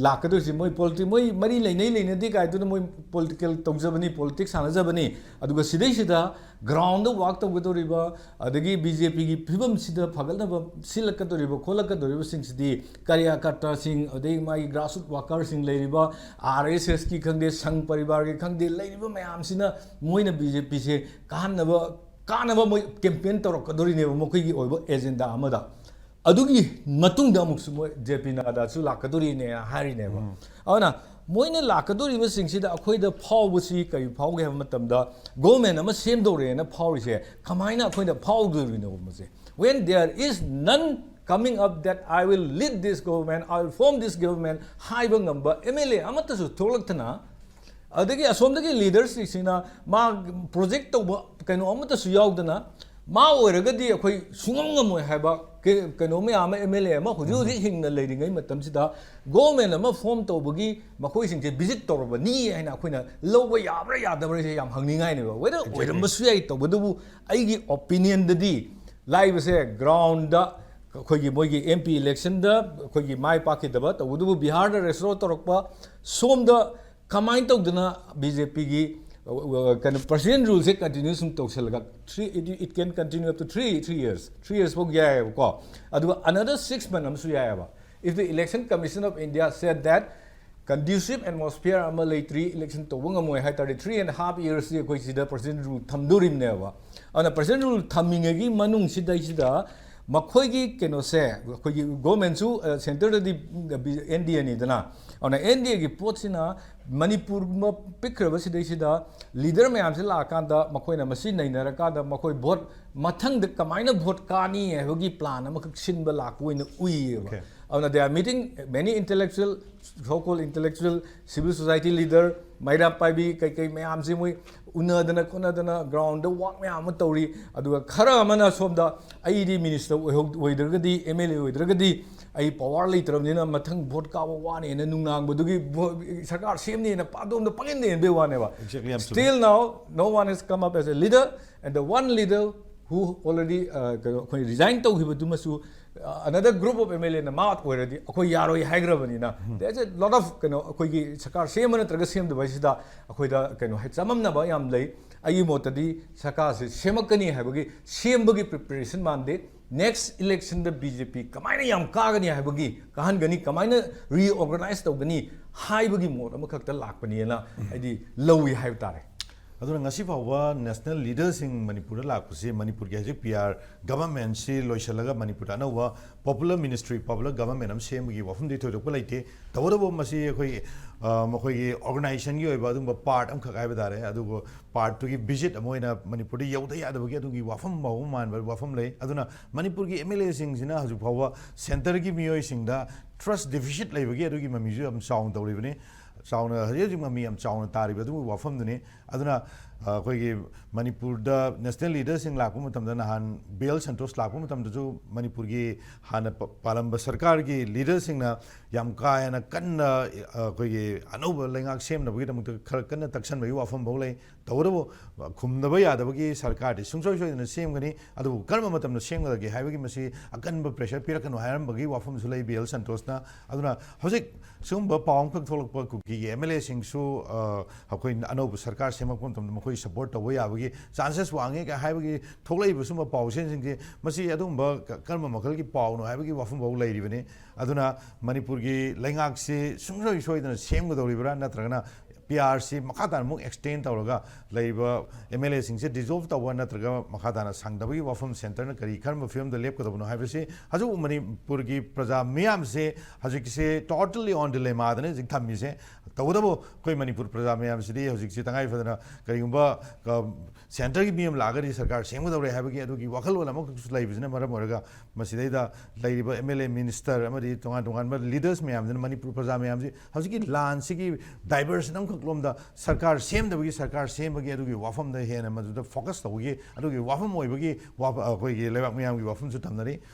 ꯂꯥꯛꯀꯗꯣꯏꯁꯤ ꯃꯣꯏ politics, ꯃꯣꯏ ꯃꯔꯤ ꯂꯩꯅꯩ ꯂꯩꯅꯗꯦ ꯀꯥꯏꯗꯨꯅ ꯃꯣꯏ political ꯇꯧꯖꯕꯅꯤ, politics ꯁꯥꯟꯅꯖꯕꯅꯤ꯫ ꯑꯗꯨꯒ ꯁꯤꯗꯩꯁꯤꯗ groundꯗ work ꯇꯧꯒꯗꯧꯔꯤꯕ, ꯑꯗꯒꯤ ꯕꯤ ꯖꯦ ꯄꯤꯒꯤ ꯐꯤꯕꯝꯁꯤꯗ ꯐꯒꯠꯅꯕ ꯁꯤꯜꯂꯛꯀꯗꯧꯔꯤꯕ ꯈꯣꯠꯂꯛꯀꯗꯧꯔꯤꯕꯁꯤꯡꯁꯤꯗꯤ, ꯀꯥꯔꯌꯀꯔꯇꯥꯁꯤꯡ, ꯑꯗꯒꯤ ꯃꯥꯒꯤ grassroot workerꯁꯤꯡ ꯂꯩꯔꯤꯕ, ꯑꯥꯔ ꯑꯦꯁ ꯑꯦꯁꯀꯤ ꯈꯪꯗꯦ, ꯁꯪ ꯄꯔꯤꯕꯥꯔꯒꯤ ꯈꯪꯗꯦ, ꯂꯩꯔꯤꯕ ꯃꯌꯥꯝꯁꯤꯅ ꯃꯣꯏꯅ ꯕꯤ ꯖꯦ ꯄꯤꯁꯦ ꯀꯥꯍꯟꯅꯕ, ꯀꯥꯟꯅꯕ ꯃꯣꯏ campaign ꯇꯧꯔꯛꯀꯗꯧꯔꯤꯅꯦꯕ, ꯃꯈꯣꯏꯒꯤ ꯑꯣꯏꯕ agenda ꯑꯃꯗ꯫ ꯑꯗꯨꯒꯤ ꯃꯇꯨꯡꯗ ꯑꯃꯨꯛꯁꯨ ꯃꯣꯏ ꯖꯦ ꯄꯤ ꯅꯗꯥꯁꯨ ꯂꯥꯛꯀꯗꯧꯔꯤꯅꯦꯅ ꯍꯥꯏꯔꯤꯅꯦꯕ꯫ ꯎꯝ꯫ ꯑꯗꯨꯅ ꯃꯣꯏꯅ ꯂꯥꯛꯀꯗꯧꯔꯤꯕꯁꯤꯡꯁꯤꯗ ꯑꯩꯈꯣꯏꯗ ꯐꯥꯎꯕꯁꯤ ꯀꯔꯤ ꯐꯥꯎꯒꯦ ꯍꯥꯏꯕ ꯃꯇꯝꯗ, government ꯑꯃ ꯁꯦꯝꯗꯧꯔꯦꯅ ꯐꯥꯎꯔꯤꯁꯦ ꯀꯃꯥꯏꯅ ꯑꯩꯈꯣꯏꯗ ꯐꯥꯎꯗꯣꯔꯤꯅꯣꯕꯁꯦ? When there is none coming up that I will lead this government, I will form this government ꯍꯥꯏꯕ ꯉꯝꯕ ꯑꯦꯝ ꯑꯦꯜ ꯑꯦ ꯑꯃꯠꯇꯁꯨ ꯊꯣꯛꯂꯛꯇꯅ, ꯑꯗꯒꯤ ꯑꯁꯣꯝꯗꯒꯤ leaderꯁꯤꯡꯁꯤꯅ ꯃꯥ project ꯇꯧꯕ ꯀꯩꯅꯣ ꯑꯃꯠꯇꯁꯨ ꯌꯥꯎꯗꯅ, ꯃꯥ ꯑꯣꯏꯔꯒꯗꯤ ꯑꯩꯈꯣꯏ ꯁꯨꯡꯉꯝ ꯉꯝꯃꯣꯏ ꯍꯥꯏꯕ ꯀꯩꯅꯣ ꯃꯌꯥꯝ ꯑꯃ, ꯑꯦꯝ ꯑꯦꯜ ꯑꯦ ꯑꯃ ꯍꯧꯖꯤꯛ ꯍꯧꯖꯤꯛ ꯍꯤꯡꯅ ꯂꯩꯔꯤꯉꯩ ꯃꯇꯝꯁꯤꯗ ꯒꯣꯔꯃꯦꯟ ꯑꯃ ꯐꯣꯔꯝ ꯇꯧꯕꯒꯤ ꯃꯈꯣꯏꯁꯤꯡꯁꯦ ꯚꯤꯖꯤꯠ ꯇꯧꯔꯕꯅꯤ ꯍꯥꯏꯅ ꯑꯩꯈꯣꯏꯅ ꯂꯧꯕ ꯌꯥꯕ꯭ꯔꯥ ꯌꯥꯗꯕ꯭ꯔꯥꯁꯦ ꯌꯥꯝ ꯍꯪꯅꯤꯡꯉꯥꯏꯅꯦꯕ꯫ ꯋꯦꯗꯔ ꯑꯣꯏꯔꯝꯕꯁꯨ ꯌꯥꯏ, ꯇꯧꯕꯇꯕꯨ ꯑꯩꯒꯤ ꯑꯣꯄꯤꯅꯤꯌꯟꯗꯗꯤ ꯂꯥꯛꯏꯕꯁꯦ ꯒ꯭ꯔꯥꯎꯟꯗ ꯑꯩꯈꯣꯏꯒꯤ ꯃꯣꯏꯒꯤ ꯑꯦꯝ ꯄꯤ ꯏꯂꯦꯛꯁꯟꯗ ꯑꯩꯈꯣꯏꯒꯤ ꯃꯥꯏ ꯄꯥꯛꯈꯤꯗꯕ, ꯇꯧꯕꯇꯕꯨ ꯕꯤꯍꯥꯔꯗ ꯔꯦꯁꯇꯣꯔ ꯇꯧꯔꯛꯄ, ꯁꯣꯝꯗ ꯀꯃꯥꯏꯅ ꯇꯧꯗꯅ ꯕꯤ ꯖꯦ ꯄꯤꯒꯤ ꯀꯩꯅꯣ ꯄ꯭ꯔꯁꯤꯗꯦꯟ ꯔꯨꯜꯁꯦ ꯀꯟꯇꯤꯅ꯭ꯌꯨ ꯁꯨꯝ ꯇꯧꯁꯜꯂꯒ three, it, it can continue up to three, three years, three years ꯐꯥꯎ ꯌꯥꯏꯑꯕꯀꯣ꯫ ꯑꯗꯨꯒ another six month ꯑꯃꯁꯨ ꯌꯥꯏꯑꯕ, if the Election Commission of India said that conducive atmosphere ꯑꯃ ꯂꯩꯇ꯭ꯔꯤ, ꯏꯂꯦꯛꯁꯟ ꯇꯧꯕ ꯉꯝꯃꯣꯏ ꯍꯥꯏ ꯇꯥꯔꯗꯤ, three and half yearsꯁꯤ ꯑꯩꯈꯣꯏ ꯁꯤꯗ ꯄ꯭ꯔꯁꯤꯗꯦꯟ ꯔꯨꯜ ꯊꯝꯗꯣꯔꯤꯕꯅꯦꯕ꯫ ꯑꯗꯨꯅ ꯄ꯭ꯔꯁꯤꯗꯦꯟ ꯔꯨꯜ ꯊꯝꯃꯤꯉꯩꯒꯤ ꯃꯅꯨꯡꯁꯤꯗꯩꯁꯤꯗ ꯃꯈꯣꯏꯒꯤ ꯀꯩꯅꯣꯁꯦ, ꯑꯩꯈꯣꯏꯒꯤ ꯒꯣꯔꯃꯦꯟꯁꯨ ꯁꯦꯟꯇꯔꯗꯗꯤ ꯑꯦꯟ ꯗꯤ ꯑꯦꯅꯤꯗꯅ, ꯑꯗꯨꯅ ꯑꯦꯟ ꯗꯤ ꯑꯦꯒꯤ ꯄꯣꯠꯁꯤꯅ ꯃꯅꯤꯄꯨꯔꯒꯨꯝꯕ ꯄꯤꯛꯈ꯭ꯔꯕ ꯁꯤꯗꯩꯁꯤꯗ ꯂꯤꯗꯔ ꯃꯌꯥꯝꯁꯤ ꯂꯥꯛꯑꯀꯥꯟꯗ ꯃꯈꯣꯏꯅ ꯃꯁꯤ ꯅꯩꯅꯔꯀꯥꯟꯗ ꯃꯈꯣꯏ ꯚꯣꯠ ꯃꯊꯪꯗ ꯀꯃꯥꯏꯅ ꯚꯣꯠ ꯀꯥꯅꯤ ꯍꯥꯏꯕꯒꯤ ꯄ꯭ꯂꯥꯟ ꯑꯃꯈꯛ ꯁꯤꯟꯕ ꯂꯥꯛꯄ ꯑꯣꯏꯅ ꯎꯏꯌꯦꯕ꯫ Okay. ꯑꯗꯨꯅ they are meeting many intellectual, so called intellectual, civil society leader, ꯃꯩꯔꯥ ꯄꯥꯏꯕꯤ ꯀꯩꯀꯩ ꯃꯌꯥꯝꯁꯦ ꯃꯣꯏ ꯎꯅꯗꯅ ꯈꯣꯠꯅꯗꯅ ꯒ꯭ꯔꯥꯎꯟꯗ ꯋꯥꯛ ꯃꯌꯥꯝ ꯑꯃ ꯇꯧꯔꯤ꯫ ꯑꯗꯨꯒ ꯈꯔ ꯑꯃꯅ ꯁꯣꯝꯗ ꯑꯩꯗꯤ ꯃꯤꯅꯤꯁꯇꯔ ꯑꯣꯏꯍꯧ-, ꯑꯣꯏꯗ꯭ꯔꯒꯗꯤ, ꯑꯦꯝ ꯑꯦꯜ ꯑꯦ ꯑꯣꯏꯗ꯭ꯔꯒꯗꯤ ꯑꯩ ꯄꯋꯥꯔ ꯂꯩꯇ꯭ꯔꯕꯅꯤꯅ ꯃꯊꯪ ꯚꯣꯠ ꯀꯥꯕ ꯋꯥꯅꯦꯅ ꯅꯨꯡꯅꯥꯡꯕꯗꯨꯒꯤ ꯚꯣ-, ꯁꯔꯀꯥꯔ ꯁꯦꯝꯅꯦꯅ ꯄꯥꯗꯣꯝꯗ ꯄꯪꯏꯟꯗ ꯏꯟꯕꯩ ꯋꯥꯅꯦꯕ꯫ Exactly, ꯌꯥꯝ ꯆꯨꯝꯃꯦ꯫ Still now, no one has come up as a leader, and the one leader who already, uh, ꯀꯩꯅꯣ, ꯑꯩꯈꯣꯏ resign ꯇꯧꯈꯤꯕꯗꯨꯃꯁꯨ, uh, another group of M L A ꯅ ꯃꯥ ꯑꯣꯏꯔꯗꯤ ꯑꯩꯈꯣꯏ ꯌꯥꯔꯣꯏ ꯍꯥꯏꯈ꯭ꯔꯕꯅꯤꯅ, there's a lot of ꯀꯩꯅꯣ, ꯑꯩꯈꯣꯏꯒꯤ ꯁꯔꯀꯥꯔ ꯁꯦꯝꯕ ꯅꯠꯇ꯭ꯔꯒ ꯁꯦꯝꯗꯕ ꯍꯥꯏꯁꯤꯗ ꯑꯩꯈꯣꯏꯗ ꯀꯩꯅꯣ ꯍꯥꯏ ꯆꯃꯝꯅꯕ ꯌꯥꯝ ꯂꯩ꯫ ꯑꯩꯒꯤ ꯃꯣꯠꯇꯗꯤ ꯁꯔꯀꯥꯔꯁꯦ ꯁꯦꯝꯃꯛꯀꯅꯤ ꯍꯥꯏꯕꯒꯤ ꯁꯦꯝꯕꯒꯤ ꯄ꯭ꯔꯤꯄꯦꯔꯦꯁꯟ ꯃꯥꯟꯗꯦ꯫ ꯅꯦꯛꯁ ꯏꯂꯦꯛꯁꯟꯗ ꯕꯤ ꯖꯦ ꯄꯤ ꯀꯃꯥꯏꯅ ꯌꯥꯝ ꯀꯥꯒꯅꯤ ꯍꯥꯏꯕꯒꯤ, ꯀꯥꯍꯟꯒꯅꯤ, ꯀꯃꯥꯏꯅ ꯔꯤꯑꯣꯔꯒꯅꯥꯏꯖ ꯇꯧꯒꯅꯤ ꯍꯥꯏꯕꯒꯤ ꯃꯣꯠ ꯑꯃꯈꯛꯇ ꯂꯥꯛꯄꯅꯦꯅ ꯑꯩꯗꯤ ꯂꯧꯏ ꯍꯥꯏꯕ ꯇꯥꯔꯦ꯫ ꯑꯗꯨꯅ ꯉꯁꯤ ꯐꯥꯎꯕ ꯅꯦꯁꯅꯦꯜ ꯂꯤꯗꯔꯁꯤꯡ ꯃꯅꯤꯄꯨꯔꯗ ꯂꯥꯛꯄꯁꯤ ꯃꯅꯤꯄꯨꯔꯒꯤ ꯍꯧꯖꯤꯛ ꯄꯤ ꯑꯥꯔ ꯒꯚꯔꯟꯃꯦꯟꯁꯤ ꯂꯣꯏꯁꯤꯜꯂꯒ ꯃꯅꯤꯄꯨꯔꯗ ꯑꯅꯧꯕ ꯄꯣꯄꯨꯂꯔ ꯃꯤꯅꯤꯁꯇ꯭ꯔꯤ, ꯄꯣꯄꯨꯂꯔ ꯒꯚꯔꯟꯃꯦꯟ ꯑꯃ ꯁꯦꯝꯕꯒꯤ ꯋꯥꯐꯝꯗꯤ ꯊꯣꯏꯗꯣꯛꯄ ꯂꯩꯇꯦ꯫ ꯇꯧꯕꯇꯕꯨ ꯃꯁꯤ ꯑꯩꯈꯣꯏ, ꯑ, ꯃꯈꯣꯏꯒꯤ ꯑꯣꯔꯒꯅꯥꯏꯖꯦꯁꯟꯒꯤ ꯑꯣꯏꯕ ꯑꯗꯨꯒꯨꯝꯕ ꯄꯥꯔꯠ ꯑꯃꯈꯛ ꯍꯥꯏꯕ ꯇꯥꯔꯦ꯫ ꯑꯗꯨꯕꯨ ꯄꯥꯔꯠꯇꯨꯒꯤ ꯚꯤꯖꯤꯠ ꯑꯃ ꯑꯣꯏꯅ ꯃꯅꯤꯄꯨꯔꯗ ꯌꯧꯗ ꯌꯥꯗꯕꯒꯤ ꯑꯗꯨꯒꯤ ꯋꯥꯐꯝ ꯃꯑꯣꯡ ꯃꯥꯟꯕ ꯋꯥꯐꯝ ꯂꯩ꯫ ꯑꯗꯨꯅ ꯃꯅꯤꯄꯨꯔꯒꯤ ꯑꯦꯝ ꯑꯦꯜ ꯑꯦꯁꯤꯡꯁꯤꯅ ꯍꯧꯖꯤꯛ ꯐꯥꯎꯕ ꯁꯦꯟꯇꯔꯒꯤ ꯃꯤꯑꯣꯏꯁꯤꯡꯗ ꯇ꯭ꯔꯁ ꯗꯤꯐꯤꯁꯤꯠ ꯂꯩꯕꯒꯤ ꯑꯗꯨꯒꯤ ꯃꯃꯤꯁꯨ ꯌꯥꯝ ꯆꯥꯎꯅ ꯇꯧꯔꯤꯕꯅꯤ꯫ ꯆꯥꯎꯅ, ꯍꯧꯖꯤꯛ ꯍꯧꯖꯤꯛ ꯃꯃꯤ ꯌꯥꯝ ꯆꯥꯎꯅ ꯇꯥꯔꯤꯕ ꯑꯗꯨꯒꯤ ꯋꯥꯐꯝꯗꯨꯅꯤ꯫ ꯑꯗꯨꯅ, ꯑꯩꯈꯣꯏꯒꯤ ꯃꯅꯤꯄꯨꯔꯗ ꯅꯦꯁꯅꯦꯜ ꯂꯤꯗꯔꯁꯤꯡ ꯂꯥꯛꯄ ꯃꯇꯝꯗ, ꯅꯍꯥꯟ ꯕꯤ ꯑꯦꯜ ꯁꯟꯇꯣꯁ ꯂꯥꯛꯄ ꯃꯇꯝꯗꯁꯨ ꯃꯅꯤꯄꯨꯔꯒꯤ ꯍꯥꯟꯅ ꯄ- ꯄꯥꯜꯂꯝꯕ ꯁꯔꯀꯥꯔꯒꯤ ꯂꯤꯗꯔꯁꯤꯡꯅ ꯌꯥꯝ ꯀꯥ ꯍꯦꯟꯅ ꯀꯟꯅ ꯑꯩꯈꯣꯏꯒꯤ ꯑꯅꯧꯕ ꯂꯩꯉꯥꯛ ꯁꯦꯝꯅꯕꯒꯤꯗꯃꯛꯇ ꯈꯔ ꯀꯟꯅ ꯇꯛꯁꯟꯕꯒꯤ ꯋꯥꯐꯝ ꯐꯥꯎ ꯂꯩ꯫ ꯇꯧꯕꯇꯕꯨ ꯈꯨꯝꯗꯕ ꯌꯥꯗꯕꯒꯤ ꯁꯔꯀꯥꯔꯗꯤ ꯁꯨꯡꯁꯣꯏ ꯁꯣꯏꯗꯅ ꯁꯦꯝꯒꯅꯤ, ꯑꯗꯨꯕꯨ ꯀꯔꯝꯕ ꯃꯇꯝꯗ ꯁꯦꯝꯒꯗꯒꯦ ꯍꯥꯏꯕꯒꯤ ꯃꯁꯤ ꯑꯀꯟꯕ ꯄ꯭ꯔꯦꯁꯔ ꯄꯤꯔꯛꯀꯅꯨ ꯍꯥꯏꯔꯝꯕꯒꯤ ꯋꯥꯐꯝꯁꯨ ꯂꯩ ꯕꯤ ꯑꯦꯜ ꯁꯟꯇꯣꯁꯅ꯫ ꯑꯗꯨꯅ ꯍꯧꯖꯤꯛ ꯁꯤꯒꯨꯝꯕ ꯄꯥꯎ ꯑꯃꯈꯛ ꯊꯣꯛꯂꯛꯄ, ꯀꯨꯀꯤꯒꯤ ꯑꯦꯝ ꯑꯦꯜ ꯑꯦꯁꯤꯡꯁꯨ ꯑꯩꯈꯣꯏ ꯑꯅꯧꯕ ꯁꯔꯀꯥꯔ ꯁꯦꯝꯃꯛꯄ ꯃꯇꯝꯗ ꯃꯈꯣꯏ ꯁꯄꯣꯔꯠ ꯇꯧꯕ ꯌꯥꯕꯒꯤ ꯆꯥꯟꯁꯦꯁ ꯋꯥꯡꯉꯦ ꯀꯥꯏ ꯍꯥꯏꯕꯒꯤ ꯊꯣꯛꯂꯛꯏꯕ ꯁꯨꯝꯕ ꯄꯥꯎꯁꯦꯟꯁꯤꯡꯁꯦ, ꯃꯁꯤ ꯑꯗꯨꯒꯨꯝꯕ ꯀ- ꯀꯔꯝꯕ ꯃꯈꯜꯒꯤ ꯄꯥꯎꯅꯣ ꯍꯥꯏꯕꯒꯤ ꯋꯥꯐꯝ ꯐꯥꯎ ꯂꯩꯔꯤꯕꯅꯤ꯫ ꯑꯗꯨꯅ ꯃꯅꯤꯄꯨꯔꯒꯤ ꯂꯩꯉꯥꯛꯁꯤ ꯁꯨꯡꯁꯣꯏ ꯁꯣꯏꯗꯅ ꯁꯦꯝꯒꯗꯧꯔꯤꯕ꯭ꯔꯥ, ꯅꯠꯇ꯭ꯔꯒꯅ ꯄꯤ ꯑꯥꯔꯁꯤ ꯃꯈꯥ ꯇꯥꯅ ꯑꯃꯨꯛ ꯑꯦꯛꯁꯇꯦꯟ ꯇꯧꯔꯒ ꯂꯩꯔꯤꯕ ꯑꯦꯝ ꯑꯦꯜ ꯑꯦꯁꯤꯡꯁꯦ ꯗꯤꯖꯣꯜꯕ ꯇꯧꯕ, ꯅꯠꯇ꯭ꯔꯒ ꯃꯈꯥ ꯇꯥꯅ ꯁꯪꯗꯕꯒꯤ ꯋꯥꯐꯝ, ꯁꯦꯟꯇꯔꯅ ꯀꯔꯤ ꯀꯔꯝꯕ ꯐꯤꯕꯝꯗ ꯂꯦꯞꯀꯗꯕꯅꯣ ꯍꯥꯏꯕꯁꯤ ꯍꯧꯖꯤꯛ ꯃꯅꯤꯄꯨꯔꯒꯤ ꯄ꯭ꯔꯖꯥ ꯃꯤꯌꯥꯝꯁꯦ ꯍꯧꯖꯤꯛꯁꯦ totally on dilemmaꯗꯅꯤ ꯍꯧꯖꯤꯛ ꯊꯝꯃꯤꯁꯦ꯫ ꯇꯧꯕꯇꯕꯨ ꯑꯩꯈꯣꯏ ꯃꯅꯤꯄꯨꯔ ꯄ꯭ꯔꯖꯥ ꯃꯌꯥꯝꯁꯤꯗꯤ ꯍꯧꯖꯤꯛꯁꯦ ꯇꯉꯥꯏ ꯐꯗꯅ ꯀꯔꯤꯒꯨꯝꯕ ꯀ- ꯁꯦꯟꯇꯔꯒꯤ ꯃꯤ ꯑꯃ ꯂꯥꯛꯑꯒꯗꯤ ꯁꯔꯀꯥꯔ ꯁꯦꯝꯒꯗꯧꯔꯦ ꯍꯥꯏꯕꯒꯤ ꯑꯗꯨꯒꯤ ꯋꯥꯈꯜꯂꯣꯟ ꯑꯃꯈꯛꯁꯨ ꯂꯩꯕꯁꯤꯅ ꯃꯔꯝ ꯑꯣꯏꯔꯒ ꯃꯁꯤꯗꯩꯗ ꯂꯩꯔꯤꯕ ꯑꯦꯝ ꯑꯦꯜ ꯑꯦ, ꯃꯤꯅꯤꯁꯇꯔ ꯑꯃꯗꯤ ꯇꯣꯉꯥꯟ ꯇꯣꯉꯥꯟꯕ ꯂꯤꯗꯔꯁ ꯃꯌꯥꯝꯁꯤꯅ ꯃꯅꯤꯄꯨꯔ ꯄ꯭ꯔꯖꯥ ꯃꯌꯥꯝꯁꯤ ꯍꯧꯖꯤꯛꯀꯤ ꯂꯥꯟꯁꯤꯒꯤ ꯗꯥꯏꯚꯔꯁꯟ ꯑꯃꯈꯛ ꯂꯣꯝꯗ ꯁꯔꯀꯥꯔ ꯁꯦꯝꯗꯕꯒꯤ, ꯁꯔꯀꯥꯔ ꯁꯦꯝꯕꯒꯤ ꯑꯗꯨꯒꯤ ꯋꯥꯐꯝꯗ ꯍꯦꯟꯅ ꯃꯗꯨꯗ ꯐꯣꯀꯁ ꯇꯧꯕꯒꯤ ꯑꯗꯨꯒꯤ ꯋꯥꯐꯝ ꯑꯣꯏꯕꯒꯤ ꯋꯥꯐ-, ꯑꯩꯈꯣꯏꯒꯤ ꯂꯩꯕꯥꯛ ꯃꯤꯌꯥꯝꯒꯤ ꯋꯥꯐꯝꯁꯨ ꯊꯝꯅꯔꯤ꯫